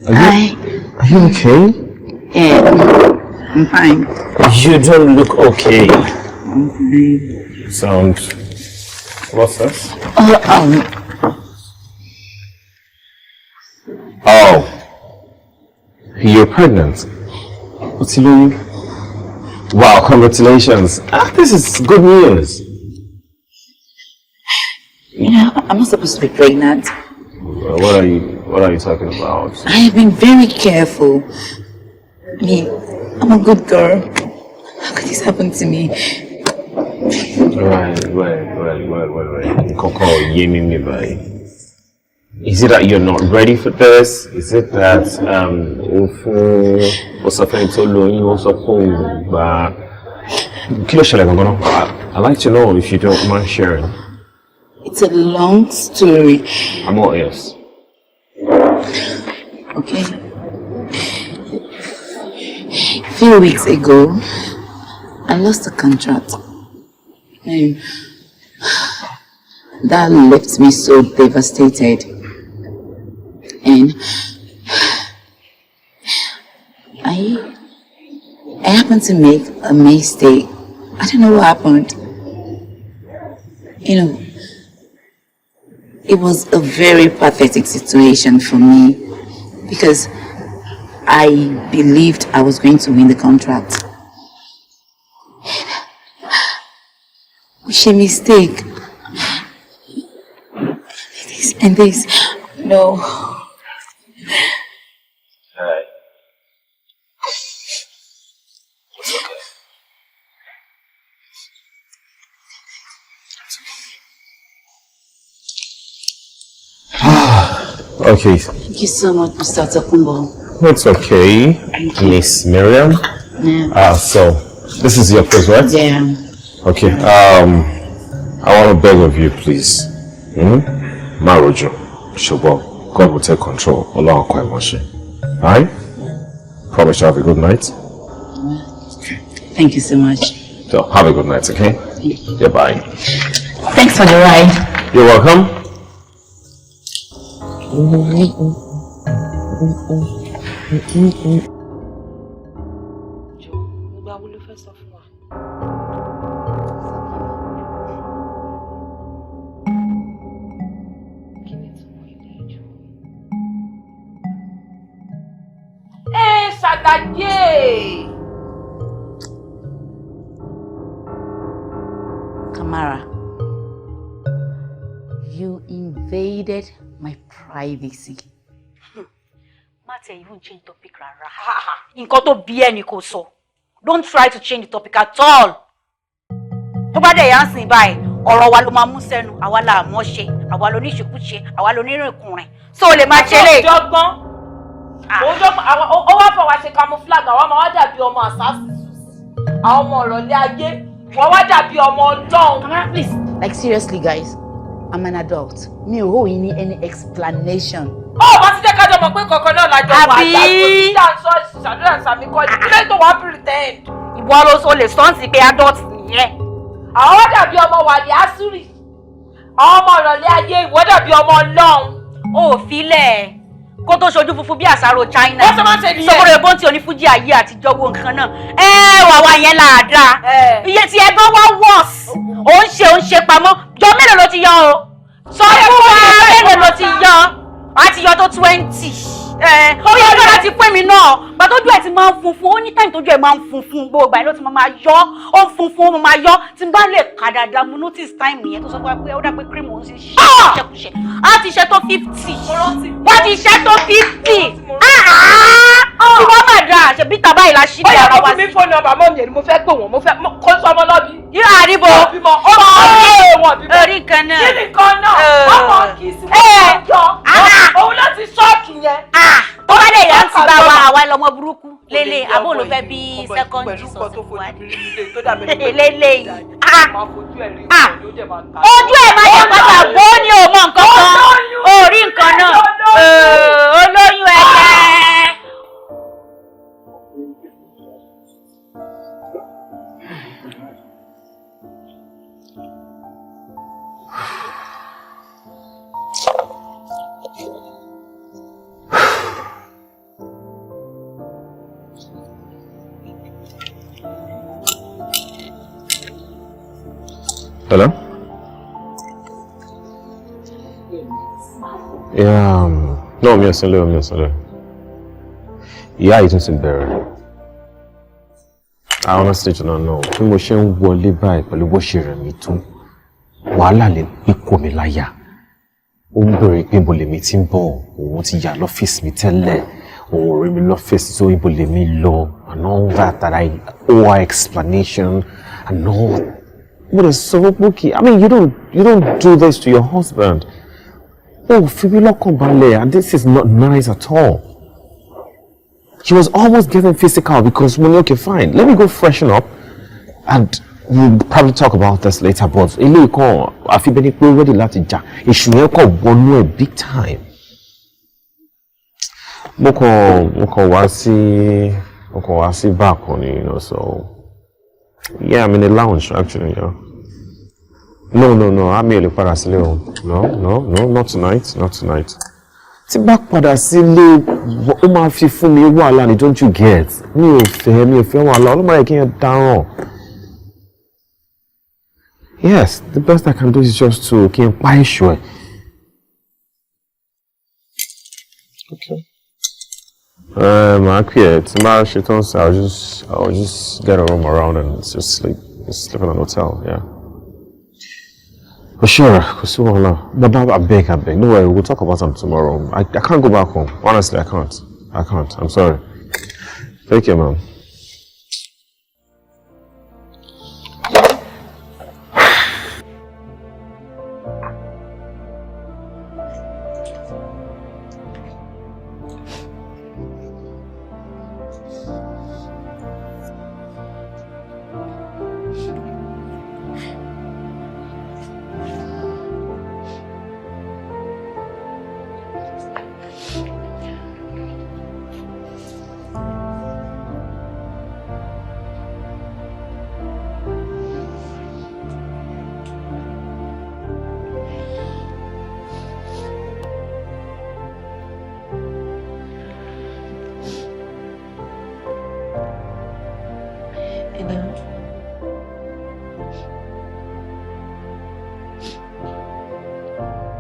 Are you okay? Yeah, I'm fine. You don't look okay. I'm fine. Sound. What's this? Oh, Oh. You're pregnant. What's your Wow, congratulations. Ah, this is good news. I'm not supposed to be pregnant. What are you talking about? I have been very careful. I mean, I'm a good girl. How could this happen to me? Right, wait. Koko, yé mi mi báyìí. Is it that you're not ready for this? Is it that o fún o sọ fẹ́ni tó lóyún, ó sọ pé òun gbà? Kí ló ṣẹlẹ̀ gangan náà? I'd like to know if you don't mind sharing. It's a long story. I'm all ears. Okay. A few weeks ago, I lost a contract. And that left me so devastated. And I happened to make a mistake. I don't know what happened. It was a very pathetic situation for me because I believed I was going to win the contract. Which a mistake. This and this. No. Hey. It's okay. Okay. Thank you so much, Mr. Tokunbo. It's okay, Miss Miriam. Yeah. So this is your place, right? Yeah. Okay. I want to beg of you, please. Hmm? Marojo, ṣùgbọ́n God will take control. Ọlọ́run kọ́ ẹ̀ mọ́ṣẹ́. Alright? Promise you have a good night. Thank you so much. So have a good night, okay? Yeah, bye. Thanks for the ride. You're welcome. Ìgbà wo ló fẹ́ sọ fún wa? Kí ni ìtumọ̀ ilé ìjọ? Ẹ ṣàlàyé. Kamara, you invaded my privacy. Má tẹ even change topic rárá. Nǹkan tó bí ẹni kò sọ. Don't try to change the topic at all. Tó bá dẹ̀ yà ń sìn báyìí, ọ̀rọ̀ wa ló máa mú sẹ́nu, àwa la mọ̀ ṣe, àwa ló ní ìṣekúṣe, àwa ló ní ìrìnkùnrin. So o lè máa ṣe lè. Òun dọ́gbọ́n, ó wá fọwọ́ ṣe camouflage, àwọn ọmọ wa dàbí ọmọ àṣàṣì, àwọn ọmọ ọ̀rọ̀lẹ́ ayé, wọ́n wá dàbí ọmọ ọlọ́run. Kamara, please. Like seriously, guys, I'm an adult. Mi ò owe yín ní any explanation. Ó bá ti jẹ́ kájọ mọ̀ pé kankan náà lájọ wà. Àbí? Àgbò tí à ń sọ ṣàdúrà sàmì kọ́ ni kílẹ̀ tó wá pretend. Ìwọ ló o lè sọ́ǹsì pé adult nìyẹn. Àwọn wá dàbí ọmọ wàlẹ̀ àsúrì, àwọn ọmọ ọ̀rọ̀lẹ́ ayé, ìwọ dàbí ọmọ ọlọ́run. O ò filẹ̀ kó tó ṣojú funfun bí àṣàrò China. Ó ṣe máa ń ṣe nìyẹn. Sọ̀rọ̀ ẹ̀bọ́n tí onífújì ayé àtijọ́ wo nǹkan náà. Ẹ wà wá yẹn láàdáa. Iye tí ẹgbọ́n wá worse. Ó ń ṣe pamọ́. Jọ mélòó ló ti yọ o? Sọ fún wa mélòó ló ti yọ? Wà á ti yọ tó 20. Ó yẹ kí wọ́n ti pín mi náà. Gbà tójú ẹ̀ ti máa ń funfun, ó ní time tójú ẹ̀ máa ń funfun gbogbo ìgbà yẹn ló ti máa yọ. Ó ń funfun, ó máa yọ. Tí n bá lè kà dáadáa, mo notice time yẹn tó sọ fún wa pé ó dà pé cream òun ti ṣe ṣẹkúṣẹ. Á ti ṣe tó 50. Wọ́n ti ṣe tó 50. Tí wọ́n máa dáa, ṣe bí tàbá ìlà ṣí Ó yẹ ara kó wa fún mi sí. fóònù nọ́mbà mọ́ mi ẹ̀ ni mo fẹ́ pè wọ́n, mo fẹ́ kó sọ ọmọ lọ́bí. Yóò àríbo. Wọ́n bímọ, ó mọ̀ wọ́n bímọ. Orí kan náà. Kí ni kan náà? Wọ́n mọ̀ kì í sí wọ́n jọ. Òun ló ti ṣọ́ọ̀kì yẹn. Tó bá dẹ̀ yà ń ti bá wa, àwa lọmọ burúkú lélẹ̀, àbó ló fẹ́ bí second Jesus fún wa lélẹ̀ yìí. Ojú ẹ̀ máa yẹ padà bó ní o mọ nǹkan kan, orí nǹkan náà, olóyún ẹ̀yẹ. Hello? Yeah, no, mi ò sí nílé, mi ò sí nílé. Ìyá yìí tún ti bẹ̀rẹ̀. I honestly do not know. Bí mo ṣe ń wọlé báyìí pẹ̀lú bó ṣe rẹ̀ mí tó, wàhálà lè gbé kò mí láyà. Ó ń bèrè pé ibo lèmi ti ń bọ̀, òun ti yà lọ́fíìsì mi tẹ́lẹ̀, òun ò rí mi lọ́fíìsì, so ibo lèmi lọ and all that that I owe her explanation and all. What is so okay? I mean, you don't do this to your husband. Oh, fi mí lọ́kàn balẹ̀, and this is not nice at all. She was almost getting physical because mo ní, okay, fine, let me go freshen up and we'll probably talk about this later, but eléyìí kan àfi bẹ́ẹ̀ ni pé ready láti jà, èṣù yẹn kàn wọnú ẹ̀ big time. Mo kàn wá sí bar kan ni, so yeah, I'm in the lounge actually, yeah. No, àmì ò lè padà sílé o. No, not tonight, not tonight. Tí bá padà sílé, ó máa fi fún mi wàhálà ni, don't you get? Mi ò fẹ́ wàhálà, ọlọ́mọ rẹ̀ kí n dáràn. Yes, the best I can do is just to kí n pa èṣù ẹ̀. Okay. Màá pè ẹ́ tí máa ṣe tán sí, I'll just get a room around and just sleep in an hotel, yeah. For sure, kò sí wàhálà. Baba, abeg, abeg, no worry, we'll talk about am tomorrow. I can't go back home. Honestly, I can't. I can't. I'm sorry. Take care, ma'am.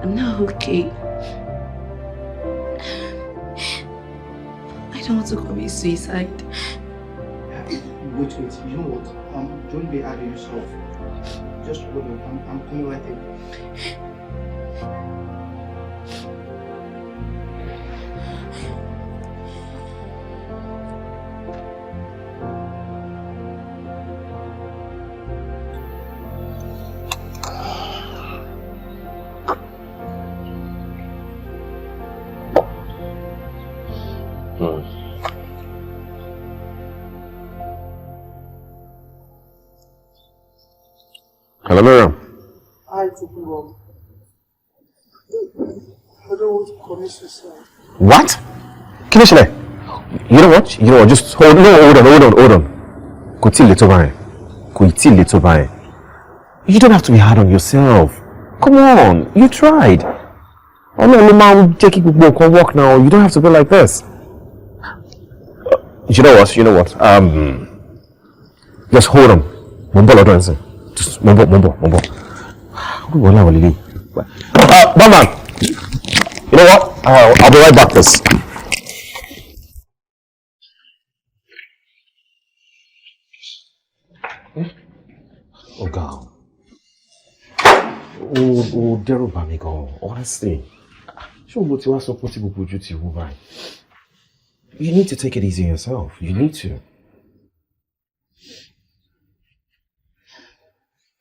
I'm not okay. I don't want to commit suicide. Wait, wait. You know what? Don't be hard on yourself. Just hold on. I'm coming right away. Hello, Miriam. Hi, Tokunbo. I don't want to commit suicide. What? Kí ló ṣẹlẹ̀? You know what? You know what? Just hold, no, hold on, hold on, hold on. Kò tíì le tó báyẹn. Kò tíì le tó báyẹn. You don't have to be hard on yourself. Come on, you tried. Ọlọ́run ló máa ń jẹ́ kí gbogbo nǹkan work now. You don't have to be like this. You know what? You know what? Just hold on. Mo ń bọ̀ lọ́dọ̀ ẹ̀ sìn. Just mo ń bọ̀, mo ń bọ̀, mo ń bọ̀. Wọ́n láwọn lè. Barman, you know what? I'll be right back, please. Ọ̀gá, ó dẹ́rù bà mí gan, honestly. Ṣé òun ló ti wá sọ pé tí gbogbo ojú ti wú báyìí? You need to take it easy on yourself. You need to.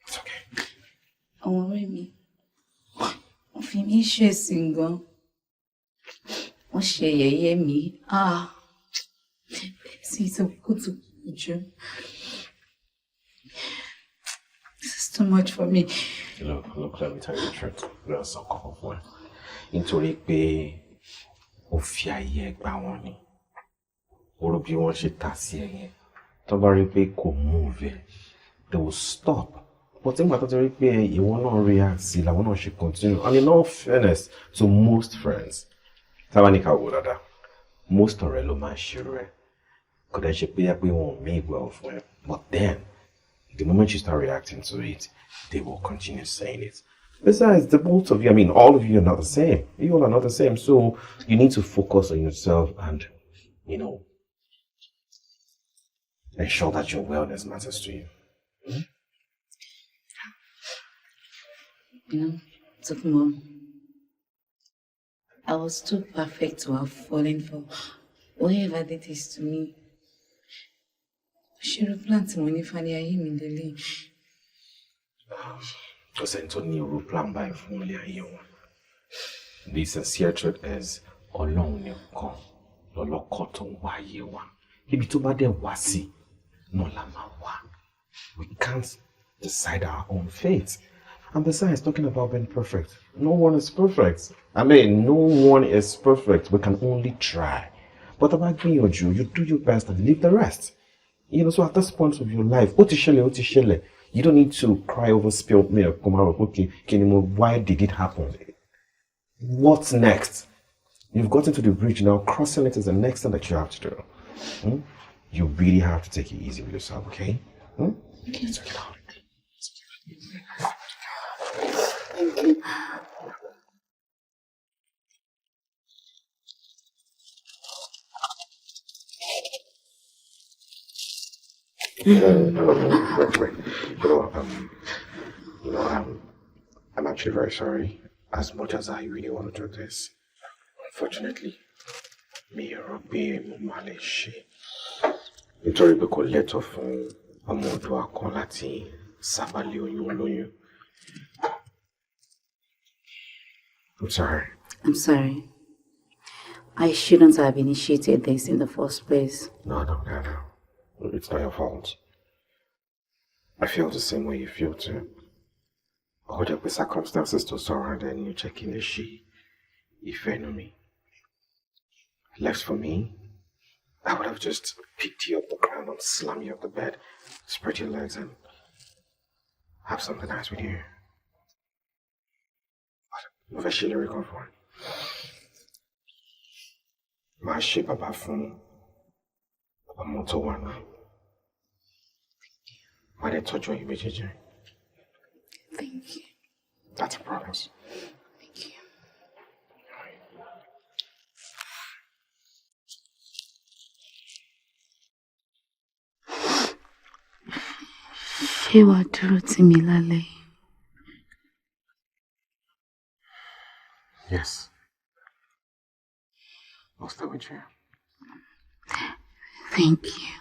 It's okay. Àwọn ọ̀rẹ́ mi, wọ́n fi mí ṣẹ̀sín gan. Wọ́n ṣe yẹ̀yẹ́ mi. Ah, sí ìtòkùtù jù. This is too much for me. Look, look, let me tell you the truth. Lọ sọ kọ̀ọ̀kan fún ẹ. Nítorí pé ó fi ayé ẹ gbà wọ́n ni. Ó rò bí wọ́n ṣe ta sí ẹ yẹn. Tó bá rí pé kò move ẹ, they will stop. But nígbà tó ti rí pé ìwọ náà react sí làwọn náà ṣe continue. And in all fairness to most friends, tábà ní ká wò dáadáa, most ọ̀rẹ́ ló máa ń ṣerú ẹ̀. Kò dẹ̀ ṣe pé yá pé wọn ò mean well fún ẹ. But then, the moment you start reacting to it, they will continue saying it. Besides, the both of you, I mean, all of you are not the same. You all are not the same. So you need to focus on yourself and ensure that your wellness matters to you. You know, Tokunbo, I was too perfect to have fallen for whatever that is to me. Ṣé irú plan tí mo ní fún ayé mi lélẹ̀? Kò sẹ́ni tó ní irú plan báyìí fún ilé ayé wọn. The sincere truth is, Ọlọ́run nìkan lọ́lọ́kọ̀ tó ń wá ayé wa. Ibi tó bá dẹ̀ wá sí, náà la máa wà. We can't decide our own fate. And besides, talking about being perfect, no one is perfect. I mean, no one is perfect. We can only try. But about gbìyànjú, you do your best and leave the rest. So at this point of your life, ó ti ṣẹlẹ̀, ó ti ṣẹlẹ̀. You don't need to cry over spilled milk. Come out, okay, why did it happen? What's next? You've gotten to the bridge now. Crossing it is the next thing that you have to do. Hmm? You really have to take it easy with yourself, okay? Hmm? Okay. It's okay. Thank you. No, wait, wait. You know, I'm actually very sorry. As much as I really want to do this, unfortunately, mi ò rò pé mo máa lè ṣe. Nítorí pé kò lẹ́tọ̀ọ́ fún ọmọ Oòduà kan láti sábàlẹ̀ oyún olóyún. I'm sorry. I'm sorry. I shouldn't have initiated this in the first place. No. It's not your fault. I feel the same way you feel too. Ó jẹ́ pé circumstances tó surround ẹni ò jẹ́ kí n lè ṣe ìfẹ́ inú mi. Left for me, I would have just picked you up the ground and slammed you off the bed, spread your legs and have something nice with you. Mo fẹ́ ṣe ìlérí kan fún ẹ. Màá ṣe bàbá fún ọmọ tó wà náà. Màá dẹ̀ tọ́jú ẹ̀yin méjèèjì. Thank you. That's a promise. Thank you. Ṣé wàá dúró tì mí lálẹ́ yìí? Yes. I'll stay with you. Thank you.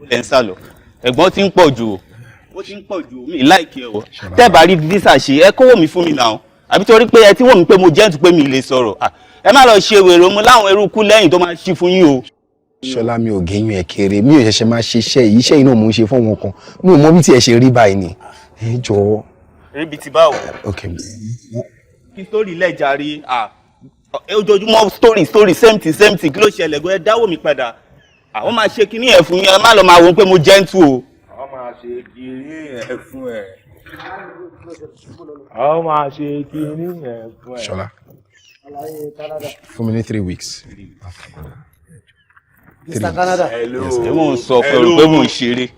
Ẹ̀ ń sá lọ, ẹ̀gbọ́n ti ń pọ̀ jù o, ó ti ń pọ̀ jù o, mi láìkí ẹ o. Tẹ́ bá rí visa ṣe, ẹ kówó mi fún mi náà, àbí torí pé ẹ ti wò mí pé mo jẹ́ǹtù pé mi lè sọ̀rọ̀. Ah, ẹ má lọ ṣe wèrè mu láwọn eruku lẹ́yìn tó máa ṣí fún yín o. Ṣọlá, mi ò géyún ẹ kéré, mi ò ṣẹ̀ṣẹ̀ máa ṣe iṣẹ́ yìí. Iṣẹ́ yìí náà mò ń ṣe fún wọn kan. Mi ò mọ bí tí ẹ ṣe rí báyìí ni. Ẹ jọ̀ọ́. Ríbi ti báwo? Ok. Kí story lẹ́jàre? Ah, ojoojúmọ́ story, story, same thing, same thing. Kí ló ṣẹlẹ̀ gan? Ẹ dáwọ́ mi padà. Àwọn máa ṣe kinní ẹ̀ fún yín. Ẹ má lọ máa wò ó pé mo gentle o. Àwọn máa ṣe kinní ẹ̀ fún ẹ. Àwọn máa ṣe kinní ẹ̀ fún ẹ. Ṣọlá, fún mi ní 3 weeks. Mr. Canada. Hello. Ẹ mò ń sọ pé mò ń ṣeré.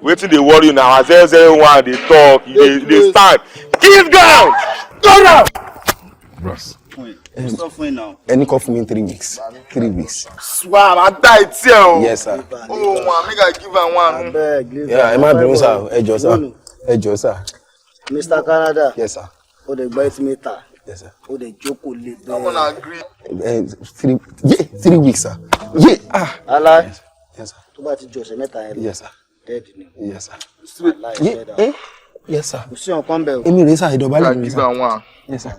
Wetin dey worry you na? 001 dey talk, e dey stand. Kiss ground. Go down. Bros. Mo sọ fún ẹ náà. Ẹni kọ́ fún mi 3 weeks. 3 weeks. Swam, ada etí ẹ o. Yes, sir. Oh, one, make I give am one. Yeah, ẹ má bínú sir, ẹ jọ̀ọ́ sir. Ẹ jọ̀ọ́ sir. Mr. Canada. Yes, sir. O dẹ̀ gba 8 meter. Yes, sir. O dẹ̀ jókòó lé I wanna bẹ́ẹ̀. agree. Three, yeah, 3 weeks, sir. Yeah, ah. Alá. Yes, sir. Tó bá ti ju ọ̀sẹ̀ 3 yẹn lọ. Yes, sir. Dead ni. Yes, sir. Aláì Yeah, dead. eh? Yes, sir. Kò sí ọ̀kan bẹ́ẹ̀ o. Èmi rèé sir, ìdọ̀bálẹ̀ Make I mi give sir. am one. Yes, sir.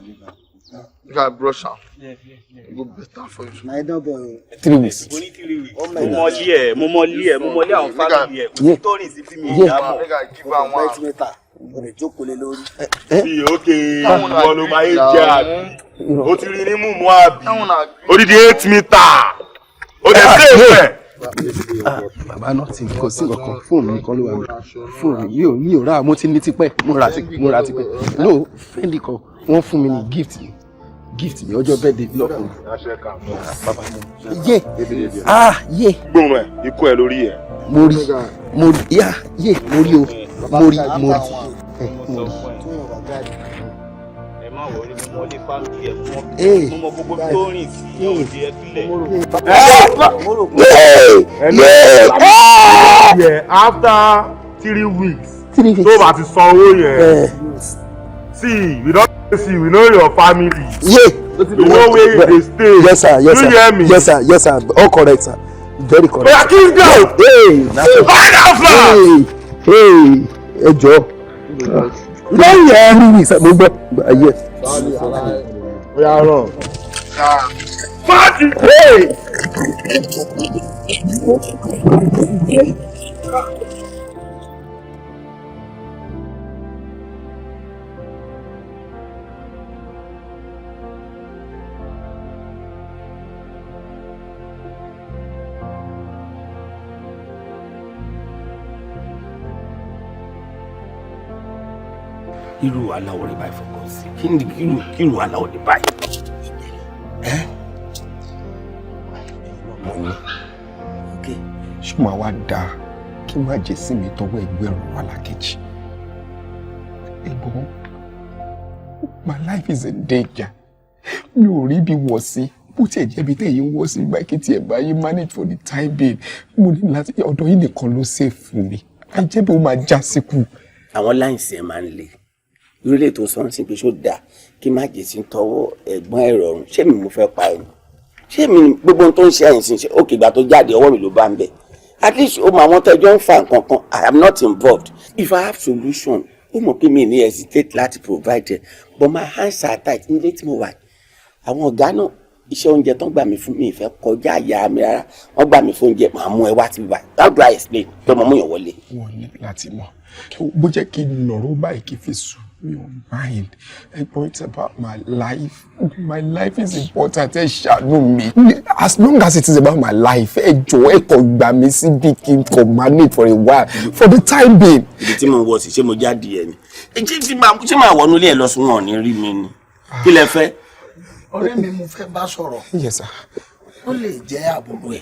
Make I brush am. E go better for you. Na idán boy o. 3 weeks. Mo ní 3 weeks. Mo mọ ilé ẹ, mo mọ ilé ẹ, mo mọ ilé àwọn family ẹ. Kò sí tó rìn sí tí mi ìyá mọ̀. Make I give O dẹ̀ am gba one. 8 meter. O dẹ̀ jókòó lé lórí. Sí, okay. Ìwọ ló máa ń jẹ àbí? O ti rí ní mú àbí? Odidi 8 meter. O dẹ̀ save ẹ̀. Bàbá náà ti kò sí nǹkan, fóònù mi kan ló wà mí. Fóònù mi ò rà, mo ti ní tipẹ́, mo rà tipẹ́. No, friend kan wọ́n fún mi ní gift ni. Gift mi ọjọ́ birthday lọ́kùnrin. Bàbá mi. Yeah. Ah, yeah. Gbóhùn ẹ̀, ikú ẹ̀ lórí ẹ̀. Mo rí, mo rí, yeah, yeah, mo rí o. Mo rí, mo rí. Eh, mo rí. Ẹ má wọrí, mo mọ ilé family ẹ, Eh. mo mọ gbogbo ibi tó rìn sí, òde ẹ sílẹ̀. Yeah, after 3 weeks. 3 weeks. Tó bá ti san owó yẹn. See, we don see, we know your family. Yeah. We know where you dey stay. Yes, sir. Yes, You sir. hear me? Yes, sir. Yes, sir. All correct, sir. Very correct. Oya, kiss ground. Hey, na so. Find out flat. Hey, hey, ẹ jọ̀ọ́. You don hear? 3 weeks, mo gbọ́. Yes. Oya run. Fati. Hey. Irú wàhálà wo rè báyìí fọkàn sí? Kí ni irú wàhálà wo rè báyìí? Ẹ Mo ní. Ṣé màá wá dáa kí má jẹ́ sí mi tọwọ́ ẹgbẹ̀rún wà lákejì? Ẹ̀gbọ́n, my life is in danger. Mi ò rí ibi wọ̀ sí. Bó tiẹ̀ jẹ́ ibi tẹ̀yìn ń wọ̀ sí, ìgbà kí tiẹ̀ bá yín manage for the time being. Mo ní láti ọ̀dọ̀ yín nìkan ló safe fún mi. Àìjẹ́ bí ó máa já síkú. Àwọn láìsí ẹ máa ń le orílẹ̀ tó sọ ń sìn pé ṣó dáa kí má jẹ́ sí tọwọ́ ẹ̀gbọ́n ẹ̀ rọrùn? Ṣé mi mo fẹ́ pa ẹ̀ ni? Ṣé mi ni gbogbo ohun tó ń ṣe ẹ̀yìn sí ṣe òkè ìgbà tó jáde ọwọ́ mi ló bá ń bẹ̀. At least ó mọ àwọn tẹ́jọ́ ń fa nǹkan kan. I am not involved. If I have solution, ó mọ̀ pé mi ní hesitate láti provide ẹ̀, but my hands are tight nílé tí mo wà. Àwọn ọ̀gá náà, iṣẹ́ oúnjẹ tán gbà mí fún mi, ìfẹ́ kọjá àyà mi rárá. Wọ́n gbà mí fún oúnjẹ, màá mú ẹ wá síbí báyìí. How do I explain pé mo mú yàn wọlé? Wọ́n ní láti mọ̀. Bó jẹ́ kí n nọ̀rọ̀ báyìí kí n fi sùn, mi ò mind. Ẹ̀gbọ́n, it's about my life. My life is important. Ẹ ṣàánú mi. As long as it is about my life, ẹ jọ̀ọ́, ẹ kàn gbà mí síbí kí n kàn manage for a while, for the time being. Ibi tí mo ń wọ sí, ṣé mo jáde ẹ ni? Ṣé máa wọnú ilé ẹ lọ sùn, wọn ò ní rí mi ni? Kí lẹ fẹ́? Ọ̀rẹ́ mi, mo fẹ́ bá sọ̀rọ̀. Yes sir. Ó lè jẹ́ àbúrò ẹ̀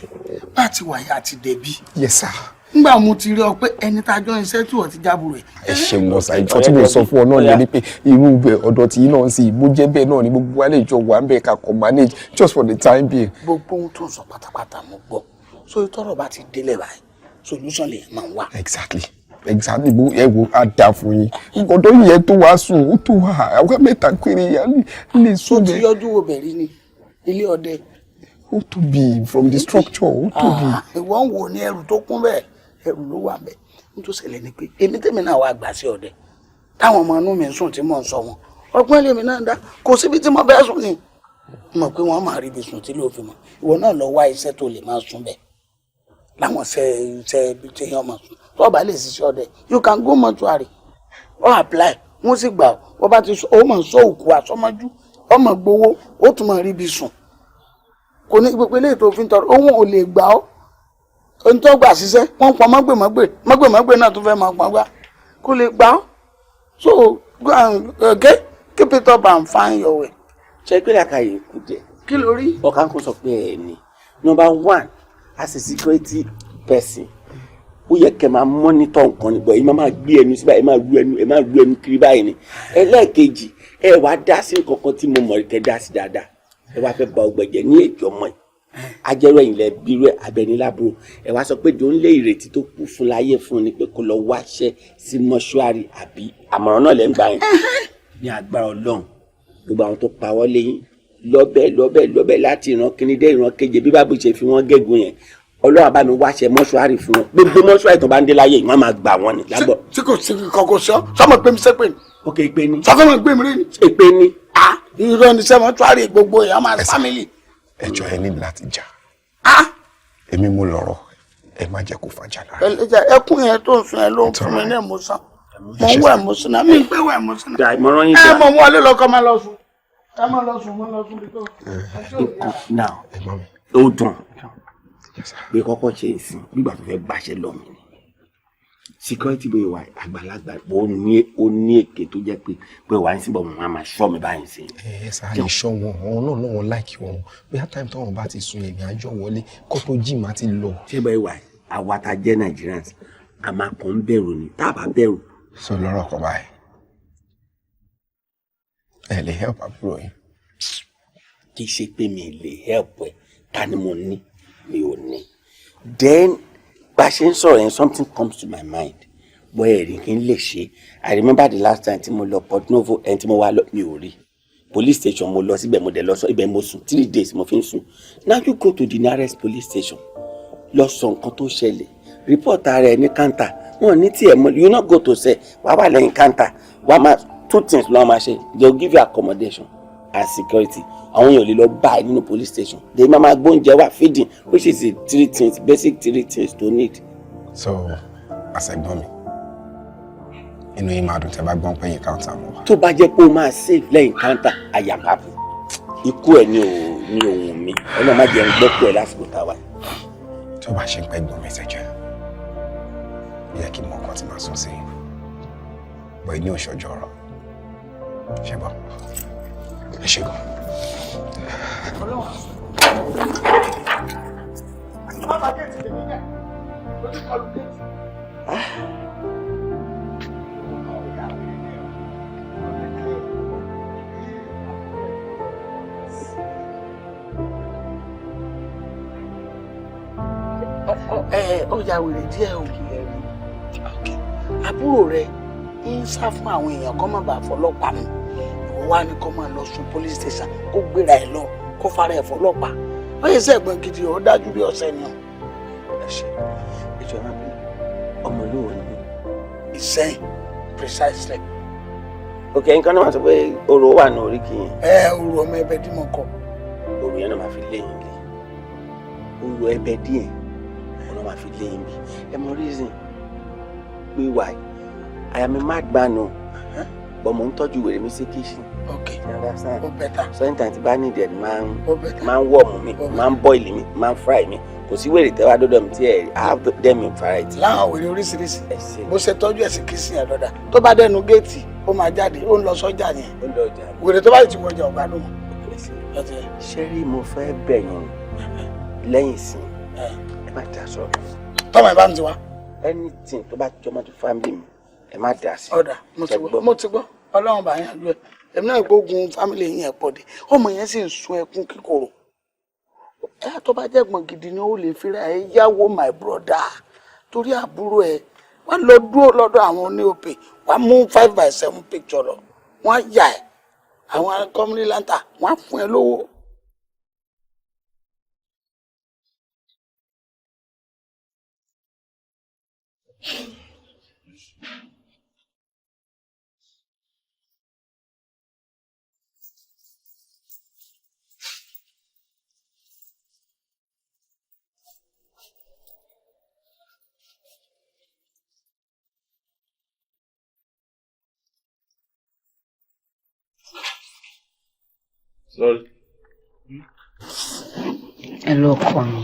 bá ti wà yá àti dẹ̀bí. Yes sir. Nígbà mo ti rí ọ pé ẹni tá a jọ ń ṣe tí wọ́n ti jábúrò ẹ̀. Ẹ ṣeun gan sa. Ìjọ tí mo sọ fún ọ náà ni pé irú bẹ ọ̀dọ̀ tí yín náà ń sìn, bó jẹ́ bẹ́ẹ̀ náà ni gbogbo wa lè jọ wà ń bẹ̀ ká kàn manage just for the time being. Gbogbo ohun tó ń sọ pátápátá mo gbọ́. So tọ́rọ̀ bá ti délẹ̀ báyìí, solution lè máa wà. Exactly. Bó ẹ wo, á dáa fún yín. Nǹkan tó yẹ tó wàá sùn, ó tó wà àwọn mẹ́ta péré yà lè sùn Tó ti bẹ́ẹ̀. yọjú wo bẹ̀rí ni ilé ọdẹ. Ó tóbi from the structure, ó tóbi. Ah, ìwọ ń wò ní ẹrù tó kún bẹ́ẹ̀, ẹrù ló wà bẹ́ẹ̀. Ní tó ṣẹlẹ̀ ni pé èmi tèmi náà wà gbà sí ọdẹ táwọn ọmọ inú mi ń sùn tí mò ń sọ wọn, ọgbọ́n lèmi náà dá. Kò síbi tí mo fẹ́ sùn ni mo mọ̀ pé wọ́n máa rí ibi sùn tí ló fi mọ̀. Ìwọ náà lọ wá iṣẹ́ tó lè máa sùn bẹ́ẹ̀ láwọn iṣẹ́ iṣẹ́ ibi tí èèyàn máa sùn. Tó bá lè ṣiṣẹ́ ọdẹ, you can go mortuary or apply, wọ́n sì gbà ọ́. Wọ́n bá ti sọ, ó máa sọ òkú àsọmọ́jú, ó máa gbowó, ó tún máa rí ibi sùn. Kò ní gbogbo eléyìí tó fi ń tọrọ, òun ò lè gbà ọ́. Ohun tó gbà ṣiṣẹ́, wọ́n pọn mọ́gbèmọ́gbè mọ́gbèmọ́gbè náà tó fẹ́ máa pọn gbà, kó lè gbà ọ́. So go and okay, keep it up and find your way. Ṣe pé làkàyè kù jẹ. Kí ló rí? Ọ̀kan kò sọ pé ẹ ní number one, as a security person, ó yẹ kẹ́ máa monitor nǹkan nígbà yìí, máa gbé ẹnu síbà, ẹ máa ru ẹnu, ẹ máa ru ẹnu kiri báyìí ni. Ẹlẹ́ẹ̀kejì, ẹ wá dá sí nǹkan kan tí mo mọ̀ kẹ́ dá sí dáadáa. Ẹ wá fẹ́ ba ọgbẹ̀jẹ̀ ní èjì ọmọ ẹ̀ ajẹ́rọ ẹ̀yìn lẹ bírú ẹ̀ abẹnilábúrò. Ẹ wá sọ pé jò ń lé ìrètí tó kù fún láyé fún ni pé kó lọ wáṣẹ́ sí mọ́ṣúárì, àbí àmọ̀ràn náà lẹ́ ń gbà yẹn? Ní agbára Ọlọ́run, gbogbo àwọn tó pawọ́ léyìn lọ́bẹ̀ lọ́bẹ̀ lọ́bẹ̀ láti ìran kíní dé ìran keje, bí bábù ṣe fi wọ́n gégùn yẹn, Ọlọ́run bá mi wáṣẹ mọ́ṣúárì fún wọn. Gbogbo mọ́ṣúárì tó bá ń dé láyé, wọ́n máa gbà wọ́n ni lágbọ́. Tí kò sí kọkọ sọ sọmọ pé mi sẹpẹ ni. Ok, ìpè ní. Sọ fún mi gbé mi rí ni. Ìpè ní. Ah, irọ́ ni sẹ́wọ̀n tuari gbogbo èèyàn máa family. Ẹ jọ̀ọ́, ẹ ní láti jà. Èmi mo lọ́rọ̀, ẹ má jẹ́ kó fàjà lára. Ẹkún yẹn tó ń sun ẹ ló ń fún mi ní emotion. Mo ń wọ emotion náà, mi ń pé wọ emotion náà. Ìmọ̀ràn yín. Ẹ mọ̀ wọlé lọ́kọ́, máa lọ sùn. Ẹ máa lọ sùn, máa lọ sùn bí tó. Now, ó dùn pé kọ́kọ́ ṣe ìsìn gbígbà tó fẹ́ gbàṣẹ lọ mi ni security bóyá wà àgbàlagbà, ó ní èké tó jẹ́ pé wà ń síbọ̀ mọ́ máa ṣọ́ mi báyìí sí. Ẹ sá lè ṣọ́ wọn, àwọn náà náà wọn láìkí wọn. Bóyá time táwọn bá ti sun, èmi àjọ wọlé kó tó jí màá ti lọ. Ṣé báyìí wà, àwa ta jẹ́ Nigerians, a máa kàn ń bẹ̀rù ni tá a bá bẹ̀rù. So lọ́rọ̀ kan báyìí, ẹ lè help àbúrò yín? Kì í ṣe pé mi lè help ẹ, ká ní mo ní, mi ò ní. Then bá a ṣe ń sọ̀rọ̀ yẹn, something comes to my mind, bọ́ ẹ̀rí kí n lè ṣe. I remember the last time tí mo lọ Port Novo, ẹni tí mo wá lọ, mi ò rí police station. Mo lọ síbẹ̀, mo dẹ̀ lọ sọ ibẹ̀, mo sùn 3 days, mo fi ń sùn. Now you go to the nearest police station, lọ sọ nǹkan tó ṣẹlẹ̀, report ara ẹ ní counter. Wọn ní tiẹ̀ mọ́, you no go to say wàá wà lẹ́yìn counter, wàá máa two things ló máa ṣe. They will give you accommodation and security. Àwọn èèyàn lè lọ bá ẹ nínú police station. They máa máa gbóúnjẹ wá, feeding, which is the three things, basic three things to need. So àṣẹgbọ́n mi, inú yín máa dùn tẹ́ bá gbọ́n pé yín counter mo wà? Tó bá jẹ́ pé o máa safe lẹ́yìn counter, I am happy. Ikú ẹ̀ ní ò ní ohun mi, Ọlọ́run má jẹ́ ń gbọ́ kú ẹ lásìkò táwa. Tó bá ṣe ń pẹ́ gbọ́n mi ṣẹ̀jẹ̀, ó yẹ kí n mọ nǹkan tí màá sọ sí i bọ́ ní òṣòjọ́ ọ̀rọ̀ ṣe gbọ́. Ẹ ṣe gan. Má bàa géètì tèmi jẹ́, ojú kọlu géètì. Ẹ ó ya wèrè díẹ̀ o. Àbúrò rẹ ń sá fún àwọn èèyàn kó má bàa fọlọ́pàá mú. Ìwọ wá ní kó máa lọ sùn police station, kó gbéra ẹ lọ, kó fara ẹ fọlọ́pàá. Ó yẹ sẹ́gbọ̀n gidi, ó dájú bí ọ̀sẹ̀ ni o. Ẹ ṣe ètò, ẹ má bínú, ọmọ olówó ni mí. Ìsẹ́yìn, precisely. Ok, nǹkan náà máa sọ pé orò wà ní oríkì yẹn. Ẹ orò ọmọ ẹbẹ dí mọ kọ. Orò yẹn náà máa fi léyìn lé orò ẹbẹ díẹ̀, òun náà máa fi léyìn bí. Ẹ mọ reason pé why I am a madman o, but mo ń tọ́jú wèrè mi sí kitchen. Ok. You understand? Ó better. So anytime tí bá need ẹ̀, máa ń Ó better. máa ń warm mi, máa ń boil mi, máa ń fry mi. Kò sí wèrè tẹ́wá dọ́dọ̀ mi tí ẹ̀, I have them in variety. Láwọn wèrè oríṣiríṣi, bó ṣe tọ́jú ẹ̀ sí kìsìn ẹ̀ lọ́dà, tó bá dẹnu géètì Ó máa jáde, ó ń lọ sọ́jà yẹn. Wèrè tó bá ti wọjà ọ̀gá ló mọ̀. Ṣé rí, mo fẹ́ bẹ̀ yín lẹ́yìn sí, ẹ má dá sọ̀rọ̀. Tọ́mọ ẹ bá ń ti wá. Anything tó bá jọmọ́ tó family mi, ẹ má dá sí. Ọ̀dà, mo ti gbọ́, mo ti gbọ́. Ọlọ́run bá yẹn lọ. Èmi náà gbógun family yẹn pọ̀ dé. Ọmọ yẹn sì ń sun ẹkún kíkorò. Ẹ tó bá jẹ́gbọ̀n gidi ni ó lè fira ẹ yáwó, my brother. Torí àbúrò ẹ, wọ́n lọ dúró lọ́dọ̀ àwọn oní-òpè, wọ́n mú 5 by 7 picture lọ. Wọ́n á yà ẹ́. Àwọn community lantern, wọ́n á fún ẹ lówó. Sorry. Ẹ lọ ọkọ mi,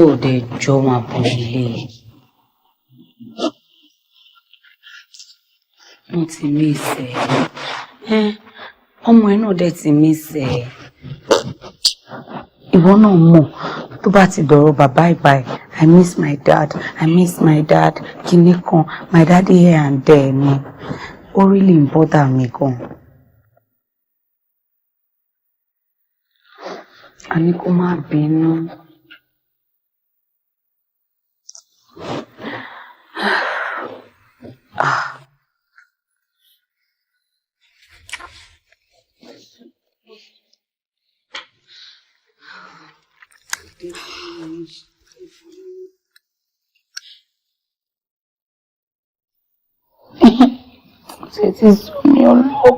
ó dẹ̀ jọ máa bọ̀ nílé. Wọ́n ti miss ẹ, ọmọ ẹ náà dẹ̀ ti miss ẹ. Ìwọ náà mọ̀, tó bá ti dọ̀rọ̀ bàbá ìbáyìí, "I miss my dad, I miss my dad," kinní kan, my daddy here and there ni. Ó really ń bother mi gan. A ní kó má bínú. Ah. Ṣe ti sún mi ọlọ́.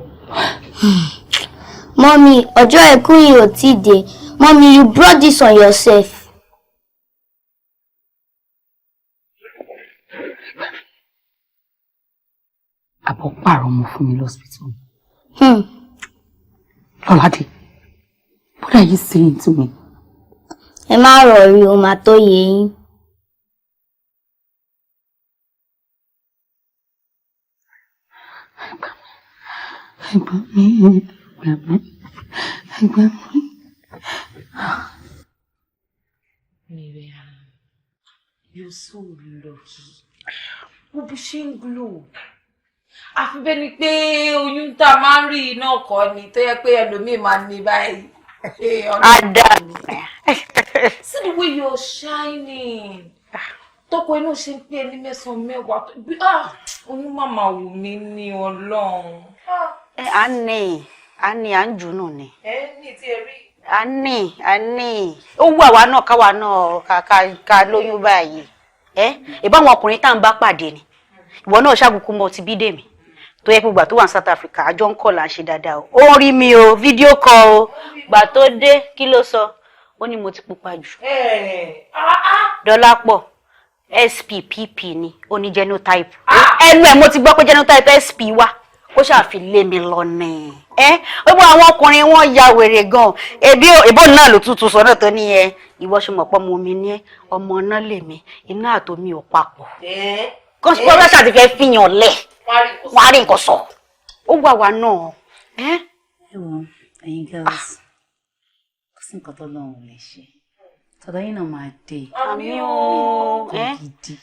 Mummy, ọjọ́ ẹkún yìí ò tí dé. Mummy, you brought this on yourself. Àbọ̀ pààrọ̀ ọmọ fún mi lọ́sibítù. Lọ́ládé, what are you saying to me? Ẹ má rọrí, o máa tó yé yín. Ẹ̀gbọ́n mi, ẹ̀gbọ́n mi, ẹ̀gbọ́n mi. Miriam, you're so lucky. Wo bó ṣe ń glow. Àfi bẹ́ẹ̀ ni pé oyún tá a máa ń rí iná kọ́ ni tó yẹ pé ẹlòmíì máa ní báyìí. Ada. See the way you're shining. Tọkọ inú ṣe ń pè ní mẹ́sàn-án mẹ́wàá. Ah, oyún màmá wù mí ní Ọlọ́run. Ẹ à ń ní, à ń ní, à ń jù nù ni. Ẹ ní tí ẹ rí. À ń ní, à ń ní. Ó wù àwa náà káwa náà ká lóyún báyìí. Ẹ ìbáwọn ọkùnrin tá à ń bá pàdé ni. Ìwọ náà ṣàgùkù mọ ti Bídèmí tó yẹ pé gbà tó wà ní South Africa, àjọ ń kọ̀ là ń ṣe dáadáa o. Ó ń rí mi o, video call o. Gbà tó dé, kí ló sọ? Ó ní mo ti pupa jù. Dọ́lápọ̀ SPPP ni, ó ní genotype. Ẹnu ẹ̀ mo ti gbọ́ pé genotype SP wà, kó ṣàfi lé mi lọ ní. Ẹ gbogbo àwọn ọkùnrin wọn ya wèrè gan. Ebi ìbò náà ló tútù sọ náà tó ní ẹ ìwọ ṣe mọ̀ pọ́ ọmọ mi ní ẹ, ọmọ náà lèmi, iná àtomi ò papọ̀. Kọ́ńtà ti fẹ́ fìyàn lẹ̀, wọ́n á rí nǹkan sọ. Ó wà wá náà. Ẹ wo, ẹ̀yin girls, kò sí nǹkan tó lọ́run lè ṣe. Tọ̀dọ̀ yín náà máa dé. Àmín o. Ọkọ gidi.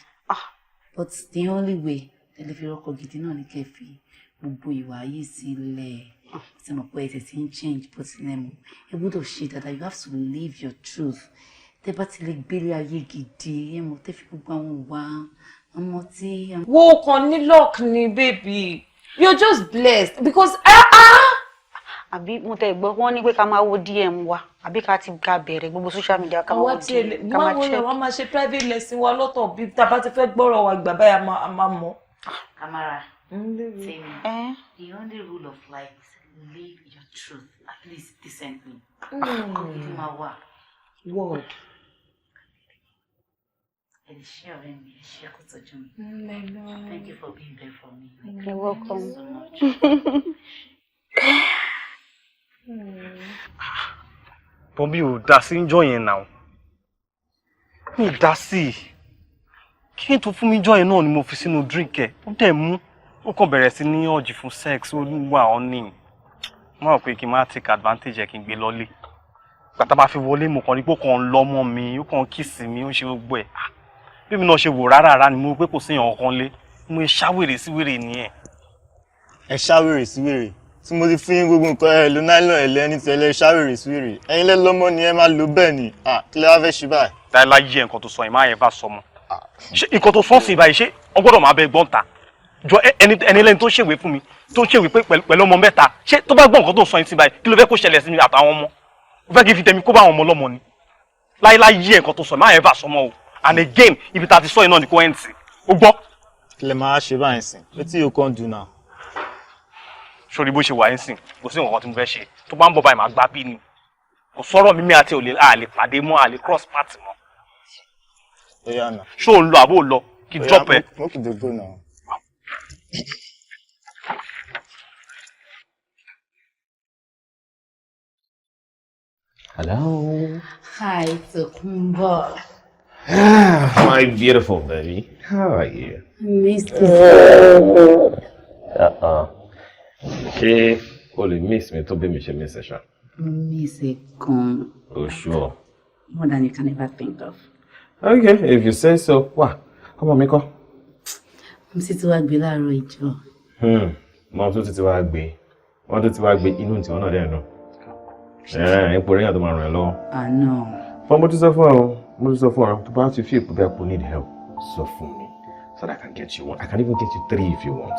But the only way ẹ lè fi rọ́kọ gidi náà ni kẹ́ fi gbogbo ìwà yìí sílẹ̀. Tí mo pé ẹ tẹ̀sí ń change, bó tilẹ̀ mọ̀ ẹ gbọ́dọ̀ ṣe dáadáa. You have to live your truth. Tẹ́ bá ti lè gbélé ayé gidi, ẹ mọ̀, tẹ́ fi gbogbo àwọn ìwà ọmọ tí. Wo kàn ní luck ni, baby. You're just blessed because ah ah. Àbí mo tẹ gbọ́, wọ́n ní pé ká máa wo DM wa, àbí ká ti ká bẹ̀rẹ̀ gbogbo social media, ká máa wo Àwa tiẹ̀ DM, lè ká má máa wọlé check. wọ́n máa ṣe private lesson wa lọ́tọ̀, bí tá a bá ti fẹ́ gbọ́rọ̀ wa gbà báyà a máa mọ̀. Amara, Tèmi. The only rule of life is live your truth, at least decently. Ọkọ gidi máa wà. Word. Ẹ lè ṣe ọ̀rẹ́ mi, ẹ ṣe kó tọ́jú mi. Thank you for being there for me. You're welcome. Thank you so much. But mi ò dá sí ń jọ yẹn náà. Mi ì dá sí i. Kí n tó fún mi jọ́ yẹn náà ni mo fi sínú drink ẹ̀. Ó dẹ̀ mú. Ó kàn bẹ̀rẹ̀ sí ní ọ̀jì fún sex, ó wà ọ́ ní. Mo rò pé kí n má take advantage ẹ̀ kí n gbé lọ́lé. Gbàtà bá fi wọlé, mo kàn rí pé ó kàn ń lọ́mọ mi, ó kàn ń kiss mi, ó ń ṣe gbogbo ẹ̀. Ah, bí mi náà ṣe wò rárá rárá ni mo rí pé kò sí èèyàn kan lé. Mo ṣáwèrè sí wèrè nìyẹn. Ẹ ṣáwèrè sí wèrè tí mo ti fún yín gbogbo nǹkan ẹ lo nylon ẹ lẹni tẹ́lẹ̀ ṣáwèrè sí wèrè ẹ̀yin lẹ lọ́mọ ni ẹ máa lo bẹ́ẹ̀ ni. Ah, kí lẹ wá fẹ́ ṣe báyìí? Láíláí, nǹkan tó sọ yìí, má yẹn bá sọ mọ́. Ṣé nǹkan tó sọ sí báyìí, ṣé ọ gbọ́dọ̀ máa bẹ gbọ́n ta jọ ẹni ẹni lẹ́ni tó ṣèwé fún mi, tó ṣèwé pé pẹ̀lú ọmọ mẹ́ta? Ṣé tó bá gbọ́ nǹkan tó sọ yìí sí báyìí, kí ló fẹ́ kó ṣẹlẹ̀ sí mi àtàwọn ọmọ? Ó fẹ́ kí n fi tẹ̀mí kó bá àwọn ọmọ ọlọ́mọ ni? Láíláí, nǹkan tó sọ, má yẹn bá sọ mọ́ o. And again, ibi tá a ti sọ yìí náà ni kò ẹ̀ ń tì ó gbọ́. Kí lẹ máa ṣe báyìí sìn? Wetin you come do now? Sórí bó ṣe wà ń sìn, kò sí nǹkan tí mo fẹ́ ṣe. Tó bá ń bọ̀ báyìí, máa gbá bí ni. Kò sọ̀rọ̀ mímí àti òlè àlè pàdé mọ́, àlè cross path mọ́. Ó yá nà. Ṣó o ń lọ àbó lọ kí drop ẹ? Make you dey go now. Hello. Hi, Tokunbo. My beautiful baby. How are you? Missed you. Uh-uh. Ṣé o lè miss mi tó bí mi ṣe miss ẹ ṣá? Miss it gan. Oh, sure. More than you can ever think of. Okay, if you say so. Wá, ọmọ mi kọ́. Mo sì ti wá gbé láàárọ̀ ìjọ. Mọ tó ti wá gbé. Wọ́n tó ti wá gbé, inú tiwọn náà dẹ̀ nù. Ipò rẹ̀ yàn tó máa ràn ẹ́ lọ́wọ́. Àná. Fọ́n mo ti sọ fún ọ, mo ti sọ fún ọ, tó bá ti fi ìpò bẹ́ẹ̀ kò need help, sọ fún mi so that I can get you one. I can even get you three if you want.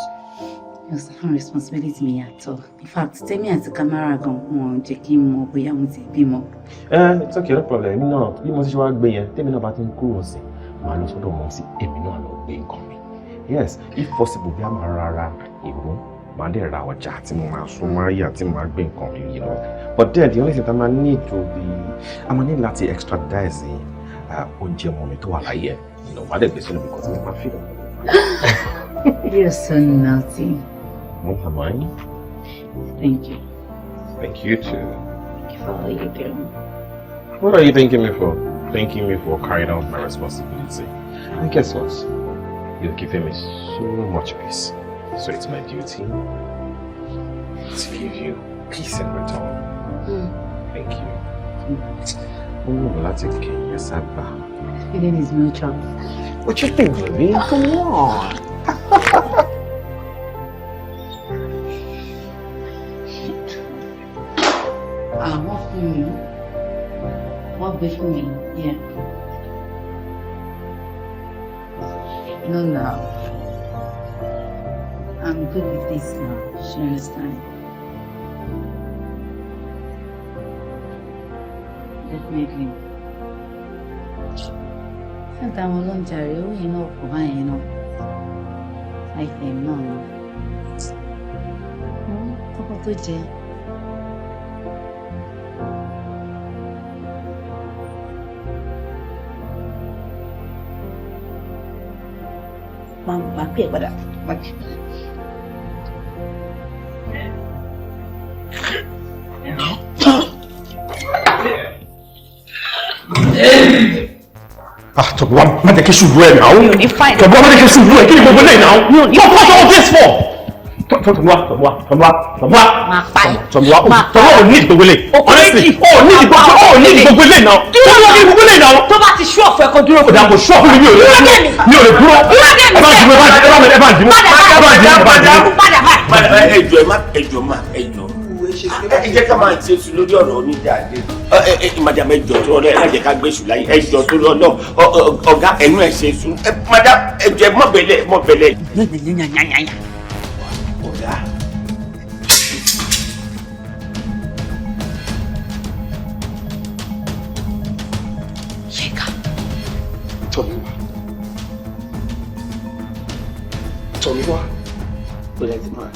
Yóò sọ fún responsibility mi yàtọ̀. In fact, Tẹ́mi àti Kamara gan wọn jẹ́ kí n mọ̀ bóyá mo ti bímọ. Ẹ it's okay, no problem. Èmi náà, bí mo ti ṣe wá gbé yẹn, tèmi náà bá ti ń kúrò sí, màá lọ sọ́dọ̀ mọ́ sí, èmi náà lọ gbé nǹkan mi. Yes, if possible, bí a máa rárá ìró, màá dẹ̀ ra ọjà tí mo máa sún máa yà tí mo máa gbé nǹkan mi. But then the only thing that I need to be, I máa need láti extradite oúnjẹ ọmọ mi tó wà láyé ẹ̀. Màá dẹ̀ gbé sínú because mo máa fi lọ. You're so naughty. Oh, am I? Thank you. Thank you too. Thank you for all you do. What are you thanking me for? Thanking me for carrying out my responsibility. And guess what? You've given me so much peace. So it's my duty to give you peace in return. Thank you. Ó wù mí láti kẹ̀yìn sábà. Feeling is mutual. What you think, baby? Come on. Ah, wọ́n fún mi. Wọ́n gbé fún mi. Yeah. No, no. I'm good with this now. She understand. Definitely. Sẹ́ńtà àwọn olóúnjẹ rẹ̀, owó yẹn náà kò báyẹn náà. 5M náà ni. Kọ́kọ́ tó jẹ. Máa pè é padà. Máa pè é padà. Ah, Tọ́gbọ́n, má jẹ́ kí ṣubú ẹ̀ náà. Mi ò ní fine. Tọ́gbọ́n, má jẹ́ kí ṣubú ẹ̀, kí ni gbogbo eléyìí náà? Mi ò ní What fine. all this for? Tọ́gbọ́n, Tọ́gbọ́n, Tọ́gbọ́n, Tọ́gbọ́n. Máa pa ẹ́. Tọ́gbọ́n, Máa pa Tọ́gbọ́n, ò ní gbogbo eléyìí. Honestly, ò ní gbogbo, ò ní gbogbo eléyìí náà. Dúró. Tọ́gbọ́n, kí ni gbogbo eléyìí náà? Tó bá ti ṣú ọ̀fọ̀ ẹ̀kọ́, dúró fún Ó dà, kò ṣú ọ̀fun mi, mi ò lè dúró. Mi ò lè dúró. Dúró dè mí. Ẹ bá dìbò, ẹ bá ẹ bá dìbò. Ẹ bá dìbò, ẹ bá dìbò. Padà báyìí. Ẹ jọ̀ọ́, ẹ má, ẹ jọ̀ọ́ má, ẹ jọ̀ọ́, ẹ jẹ́ ká máa ṣe sùn lórí ọ̀rọ̀ onídàáde. Ẹ madam, ẹ jọ̀ọ́ tó lọ, ẹ má jẹ́ ká gbé sùn láyé. Ẹ jọ̀ọ́ tó lọ náà, ọ̀gá, ẹnu ẹ ṣe sùn. Ẹ madam, ẹ jọ̀ọ́, ẹ mọ̀ bẹ̀lẹ̀, mọ̀ bẹ̀lẹ̀. Ọ̀gá. Yinka. Tọ́míwá. Tọ́míwá. Ó lẹ́ ti máa.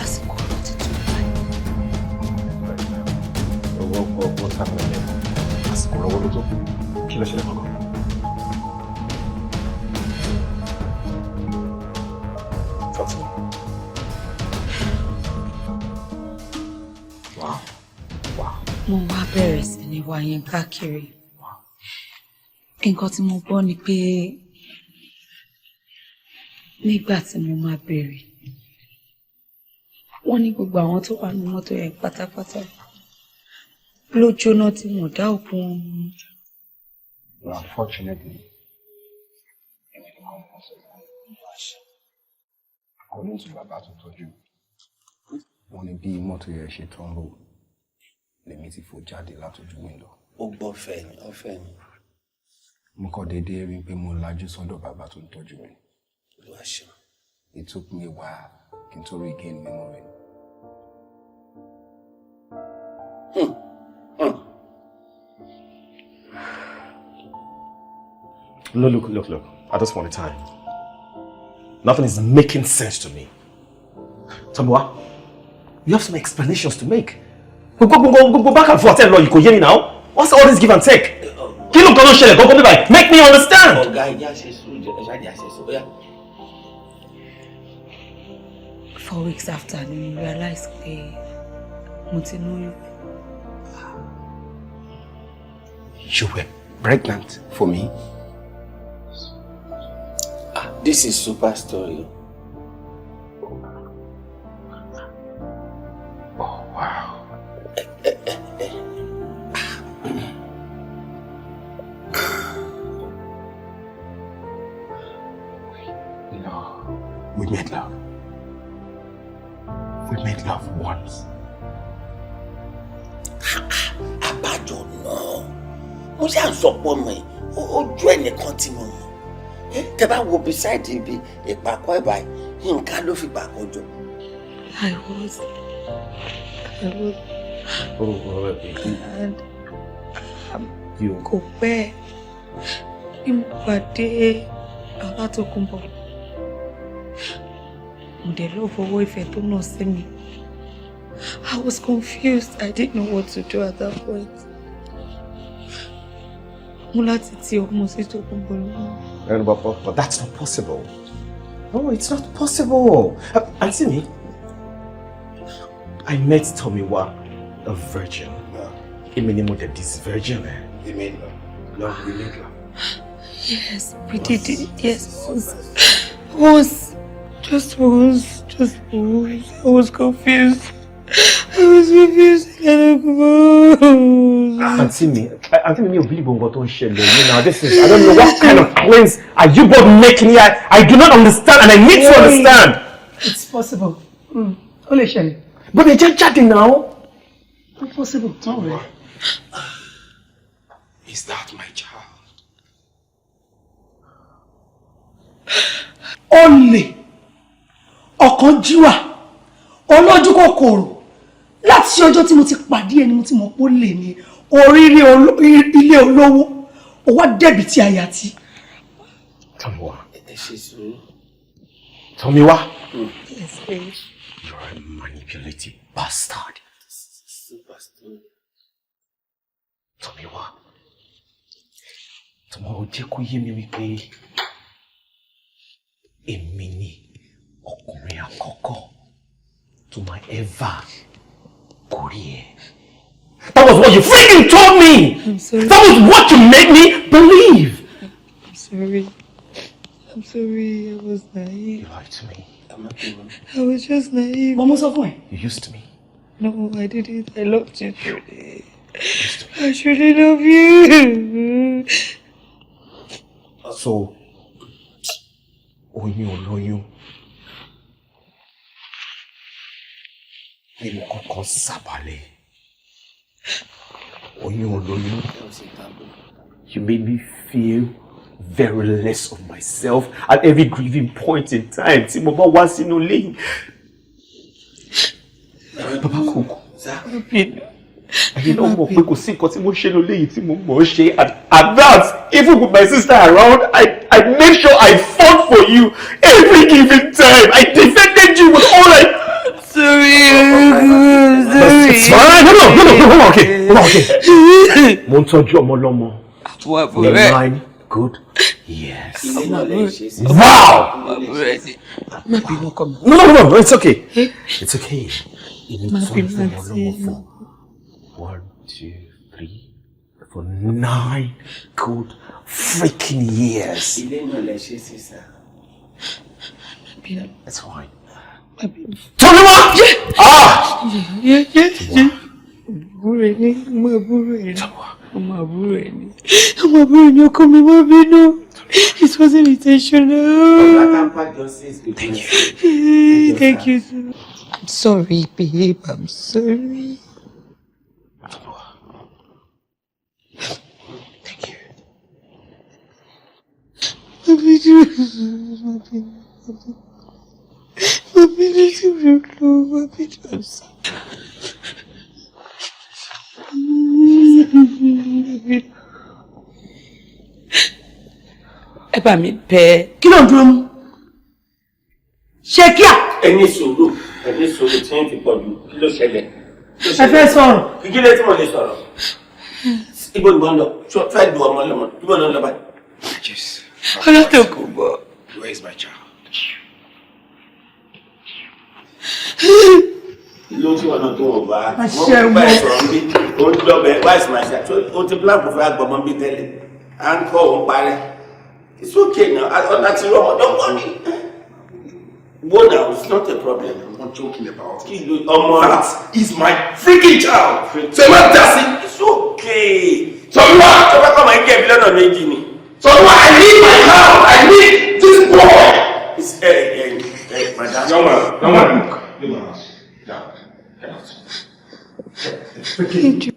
Àsìkò ọ̀rọ̀ ti tó báyìí. What's happening here? Àsìkò lọ́wọ́ ló tó. Kí ló ṣẹlẹ̀ gangan? Talk to me. Wow. Wow. Mo wá bẹ̀rẹ̀ sí ní wá Yínká kiri. Nǹkan tí mo gbọ́ ni pé nígbà tí mo máa bẹ̀rẹ̀, wọ́n ní gbogbo àwọn tó wà ní mọ́tò yẹn pátápátá ló jóná tí wọ́n dá òkú wọn mú. Unfortunately, èmi nìkan mo sọ according to bàbá tó tọ́jú wọn ni bí mọ́tò yẹn ṣe tán lò lèmi ti fò jáde látọjú window. Ó gbọ́ fẹ́ ni, ó fẹ́ ni. Mo kàn déédéé rí i pé mo lajú sọ́dọ̀ bàbá tó ń tọ́jú mi. Olúwa ṣeun. It took me a while kí n tó regain memory. No, look, look, look. At this point in time, nothing is making sense to me. Tomiwa, you have some explanations to make. Go, go, go, go, go back and forth. Tell you could hear me now. What's all this give and take? Kí ló ń kọ́ ló ṣẹlẹ̀ gangan bí báyìí? Make me understand. Ọ̀gá, ẹja ṣe sùúrù jẹ, ẹja jẹ àṣẹ sùúrù. Bóyá. 4 weeks after ni mo realize pé mo ti lóyún. You were pregnant for me? Ah, this is super story. Oh, wow. No, we made love. We made love once. Àbájọ náà, mo ṣáà sọ pọ̀ mọ́ ẹ, ojú ẹnìkan tí mo mọ̀. Tẹ bá wo beside ibi ìpàkọ́ ẹ̀ báyìí, nǹkan ló fi pàkọ́ jọ. I was Oh, and you. Kò pẹ́ bí mo pàdé Ọlátòkùnbọ̀. Mo dẹ̀ lọ fọwọ́ ìfẹ́ tó nà sí mi. I was confused. I didn't know what to do at that point. Mo láti ti ọmọ sí Tòkunbọ̀ lọ́wọ́. No, but that's not possible. No, it's not possible. Auntie mi, I met Tomiwa, a virgin. Èmi ni mo dẹ̀ disvirgin ẹ̀. We made love. No, we made love. Yes, we did it. Yes, once. Once. Just once. Just once. I was confused. I was confused. Auntie mi, auntie mi, mi ò believe nǹkan tó ń ṣẹlẹ̀ yìí now. This is, I don't know what kind of claims are you both making here. I do not understand and I need to understand. It's possible. Ó lè ṣẹlẹ̀. But they just jáde now. It's possible. Don't worry. Is that my child? Olè, ọ̀kánjúwà, olójú kòkòrò. Láti ọjọ́ tí mo ti pàdé ẹni mo ti mọ̀ pé ó lè ní oríire ilé olówó, ó wá dẹ̀bi tí a yà tí. Tomiwa. Ẹ ṣe sùúrù. Tomiwa. Yes, babe. You're a manipulative bastard. Super story. Tomiwa. Tomiwa, ó jẹ́ kó yé mi wípé èmi ni ọkùnrin àkọ́kọ́ tó máa ever gorí ẹ̀. That was what you freaking told me! I'm sorry. That was what you made me believe! I'm sorry. I'm sorry. I was naive. You lied to me. I was just naive. Mo mú sọ fún ẹ. You used to me. No, I didn't. I loved you truly. I truly love you. So, oyún olóyún ni mo kọ́kọ́ sábàlẹ̀. Oyún olóyún. You made me feel very less of myself at every grieving point in time tí mo bá wá sínú ilé yìí. Bàbá Kòkó. Ẹ̀yin náà mọ̀ pé kò sí nǹkan tí mo ṣe lólé yìí tí mo mọ̀ ọ́ ṣe, and that even with my sister around, I made sure I fought for you every given time. I defended you with all I. Sorry, sorry. It's fine. No, no, no, no, no, okay. No, okay. Mo ń tọ́jú ọmọ lọ́mọ. Àbúrò For rẹ̀. 9 good years. Ilé náà lè ṣe sí. Wow! Má bínú ọkọ mi. No, no, no, no, it's okay. It's okay. Èmi Má tọ́jú bínú ọmọ àǹtí. lọ́mọ for one, 2, 3, 4, 9 good freaking years. Ilé náà lẹ ṣe sí sá. It's fine. Tolúwa! Ah! Àbúrò ẹ̀ ní, ọmọ àbúrò ẹ̀ ní, ọmọ àbúrò ẹ̀ ní, ọmọ àbúrò ẹ̀ ní, ọkọ mi má bínú. It wasn't intentional. Thank you. Thank you. I'm sorry, babe. I'm sorry. Thank you. Má bínú. Má bínú. Má bínú sí mi lọ. Má bínú. I'm sorry. Ẹ bá mi bẹ̀. Kí ló ń dúró mú? Ṣé kíá? Ẹni sùúrù, ẹni sùúrù tí ń fi pọ̀ jù, kí ló ṣẹlẹ̀? Ẹ fẹ́ sọ̀rọ̀. Kí ló tí mo lè sọ̀rọ̀? Ibo ni mo ń lọ? Ṣé o fẹ́ lu ọmọ lọ́mọ? Ibo ni mo ń lọ báyìí? Ọlátòkùnbọ̀. Where is my child? Ló tí wọn náà tó wọn bá Aṣẹ́wó. wọn bá ẹ sọ̀rọ̀ nbí ó ń lọ́bẹ̀ why is my child? Ó ti plan kò fẹ́ agbọ̀mọ́ nbí tẹ́lẹ̀ à ń kọ́ òun parẹ́. It's okay now. Ọ̀nà tí rọmọ don't worry. Wo now, it's not a problem. I'm not joking about it. Kí ló ọmọ That is my freaking child. So ẹ má dá sí. It's okay. Tolúwa! Tó bá kọ́ máa ń gẹ̀ mí lọ́nà méjì ni. Tolúwa, I need my child. I need this boy. It's ẹ ẹ ẹ madam. Young man, young man. Leave my house. Now, get out. Ejò,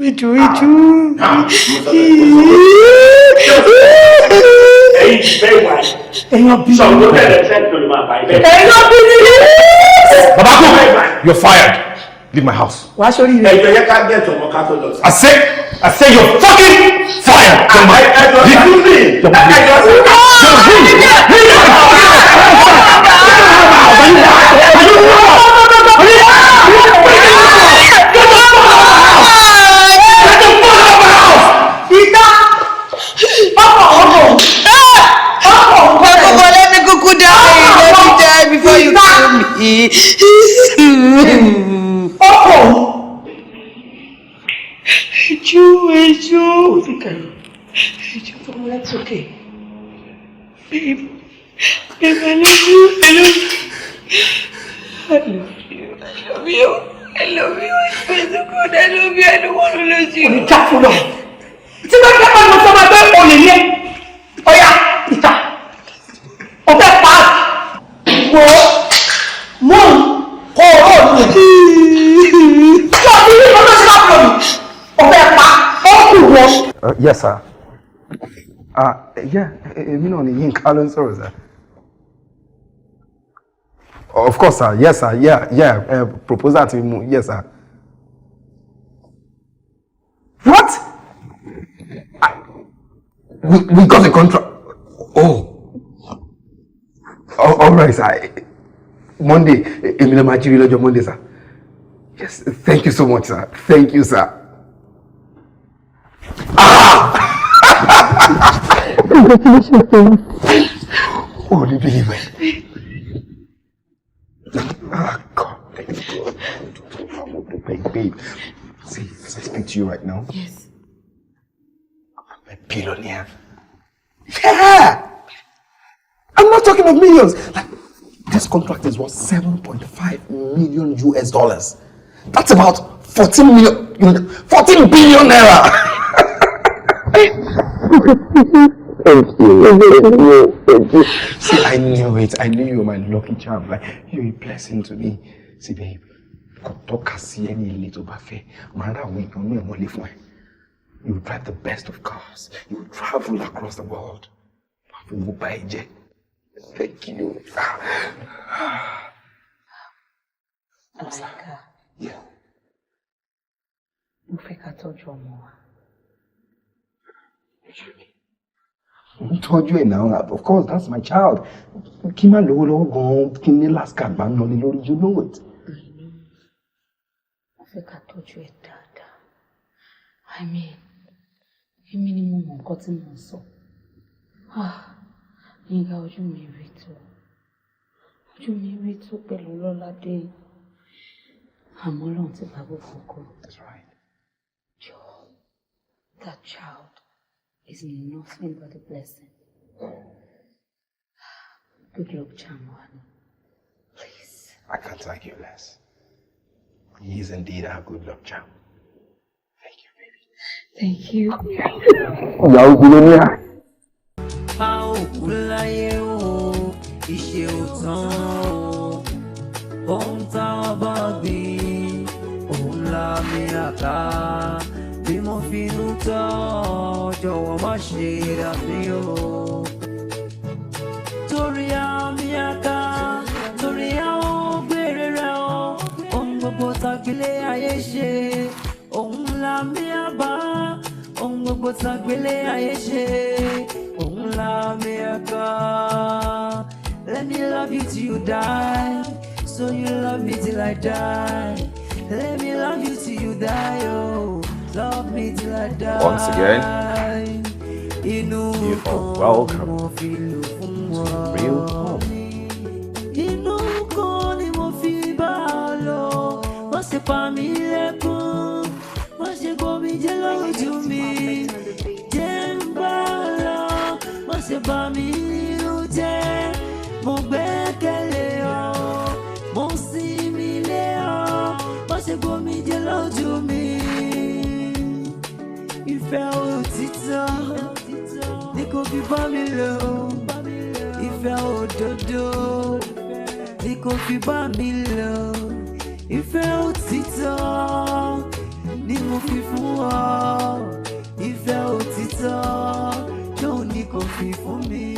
ejò, ejò. Ẹyin bẹ́ẹ̀ wá. Ẹ̀yàn bí. Sọ̀rọ̀ ló bẹ̀rẹ̀ sẹ́ńtò ló máa bá ibẹ̀. Ẹ̀yàn bí mi. Baba Cook, you're fired. Leave my house. Wàá sórí rẹ̀. Ẹjọ́ yẹ ká gẹ̀ẹ́tì ọmọ ká tó lọ sí. I say you're fucking fired. Young man. Ẹjọ́ Leave. Young man, leave. Ẹjọ́ sí. Just leave. Leave my house. Are you Ìta! Ọkọ̀ ọkọ̀! Ọkọ̀ ọkọ̀! Baba, let me kuku die. Let me die before you kill me. Ọkọ̀! Ejò, ejò. Ejò tó mú that's okay. Babe, babe, I love you. I love you. I love you. I love you. I love you. I swear to God, I love you. I don't want to lose you. Kò ní já fún lọ. Tí bá fẹ́ pa ni mo sọ ma pé olè ní ẹ. Ọ̀ya ìta. O fẹ́ pa á. Wo mú kó o rò ní. Ṣé o ti rí ìfọ́nà sí láti lòdì? O fẹ́ pa ó kù wọ. Yes, sir. Yeah, èmi náà ni Yínká ló ń sọ̀rọ̀, sir. Of course, sir. Yes, sir. Yeah. Proposal ti mú. Yes, sir. What? We got a contract. Oh. All right, sir. Monday. Èmi ló máa jírí lọ́jọ́ Monday, sir. Yes, thank you so much, sir. Thank you, sir. Congratulations. Oh, you believe it? Ah, God, thank God. Babe, see, as I speak to you right now, Yes. I'm a billionaire. Yeah! I'm not talking of millions. Like, this contract is worth $7.5 million US. That's about 14 million, 14 billion naira. Thank you. Thank you. Thank you. See, I knew it. I knew you were my lucky charm. Like, you're a blessing to me. See, babe, kò tọ́ka sí ẹni ilé tó bá fẹ́. Màá ra àwọn èèyàn náà mọ́lé fún ẹ. You will drive the best of cars. You will travel across the world. Màá fi owó bá ẹ jẹ́. Thank you. Malaika. Yeah. Mo fẹ́ ká tọ́jú ọmọ wa. Mo ń tọ́jú ẹ̀ náà. Of course, that's my child. Kí n má lówó lọ́wọ́ gan-an, kí n ní last card bá ń lọ ní lórí, you know it. Mo fẹ́ ká tọ́jú ẹ̀ dáadáa. I mean, èmi ni mo mọ nǹkan tí mò ń sọ. Ah, Yínká, ojú mi rí tó. Ojú mi rí tó pẹ̀lú Lọ́ládé. Àmọ́ Ọlọ́run ti bá gbogbo nǹkan. That's right. That child is nothing but a blessing. Good luck, charm one. Please. I can't argue less. He is indeed our good luck charm. Thank you. Ìyàwó billionaire. A ò kú láyé o, ìṣe ò tán o. Ohun táwọn bá gbìn, òun la mi àká. Bí mo finú tọ́, jọ̀wọ́ má ṣe dà mí o. Torí àmì àká, torí àwọn gbére rẹ̀ o. Ohun gbogbo tàgbélé ayé ṣe, òun la mi àbá. Ohun gbogbo tàgbélé ayé ṣe, òun la mi àká. Let me love you till you die, so you love me till I die. Let me love you till you die, oh, love me till I die. Once again, Inú you are welcome to Real Home. Inú kan ni mo fi bá ọ lò, wọ́n sì pa mí lẹ́kún, wọ́n ṣe gbomi jẹ́ lójú mi. Jẹ́ ń bá ọ lọ, wọ́n sì bà mí nínú jẹ́. Mo gbẹ́kẹ̀lé ọ, mo sinmi lé ọ, wọ́n ṣe gbomi jẹ́ lójú mi. Ìfẹ́ òtítọ́ ni kò fi bá mi lò, ìfẹ́ òdodo ni kò fi bá mi lò, ìfẹ́ òtítọ́ ni mo fi fún ọ, ìfẹ́ òtítọ́ tóun ni kò fi fún mi.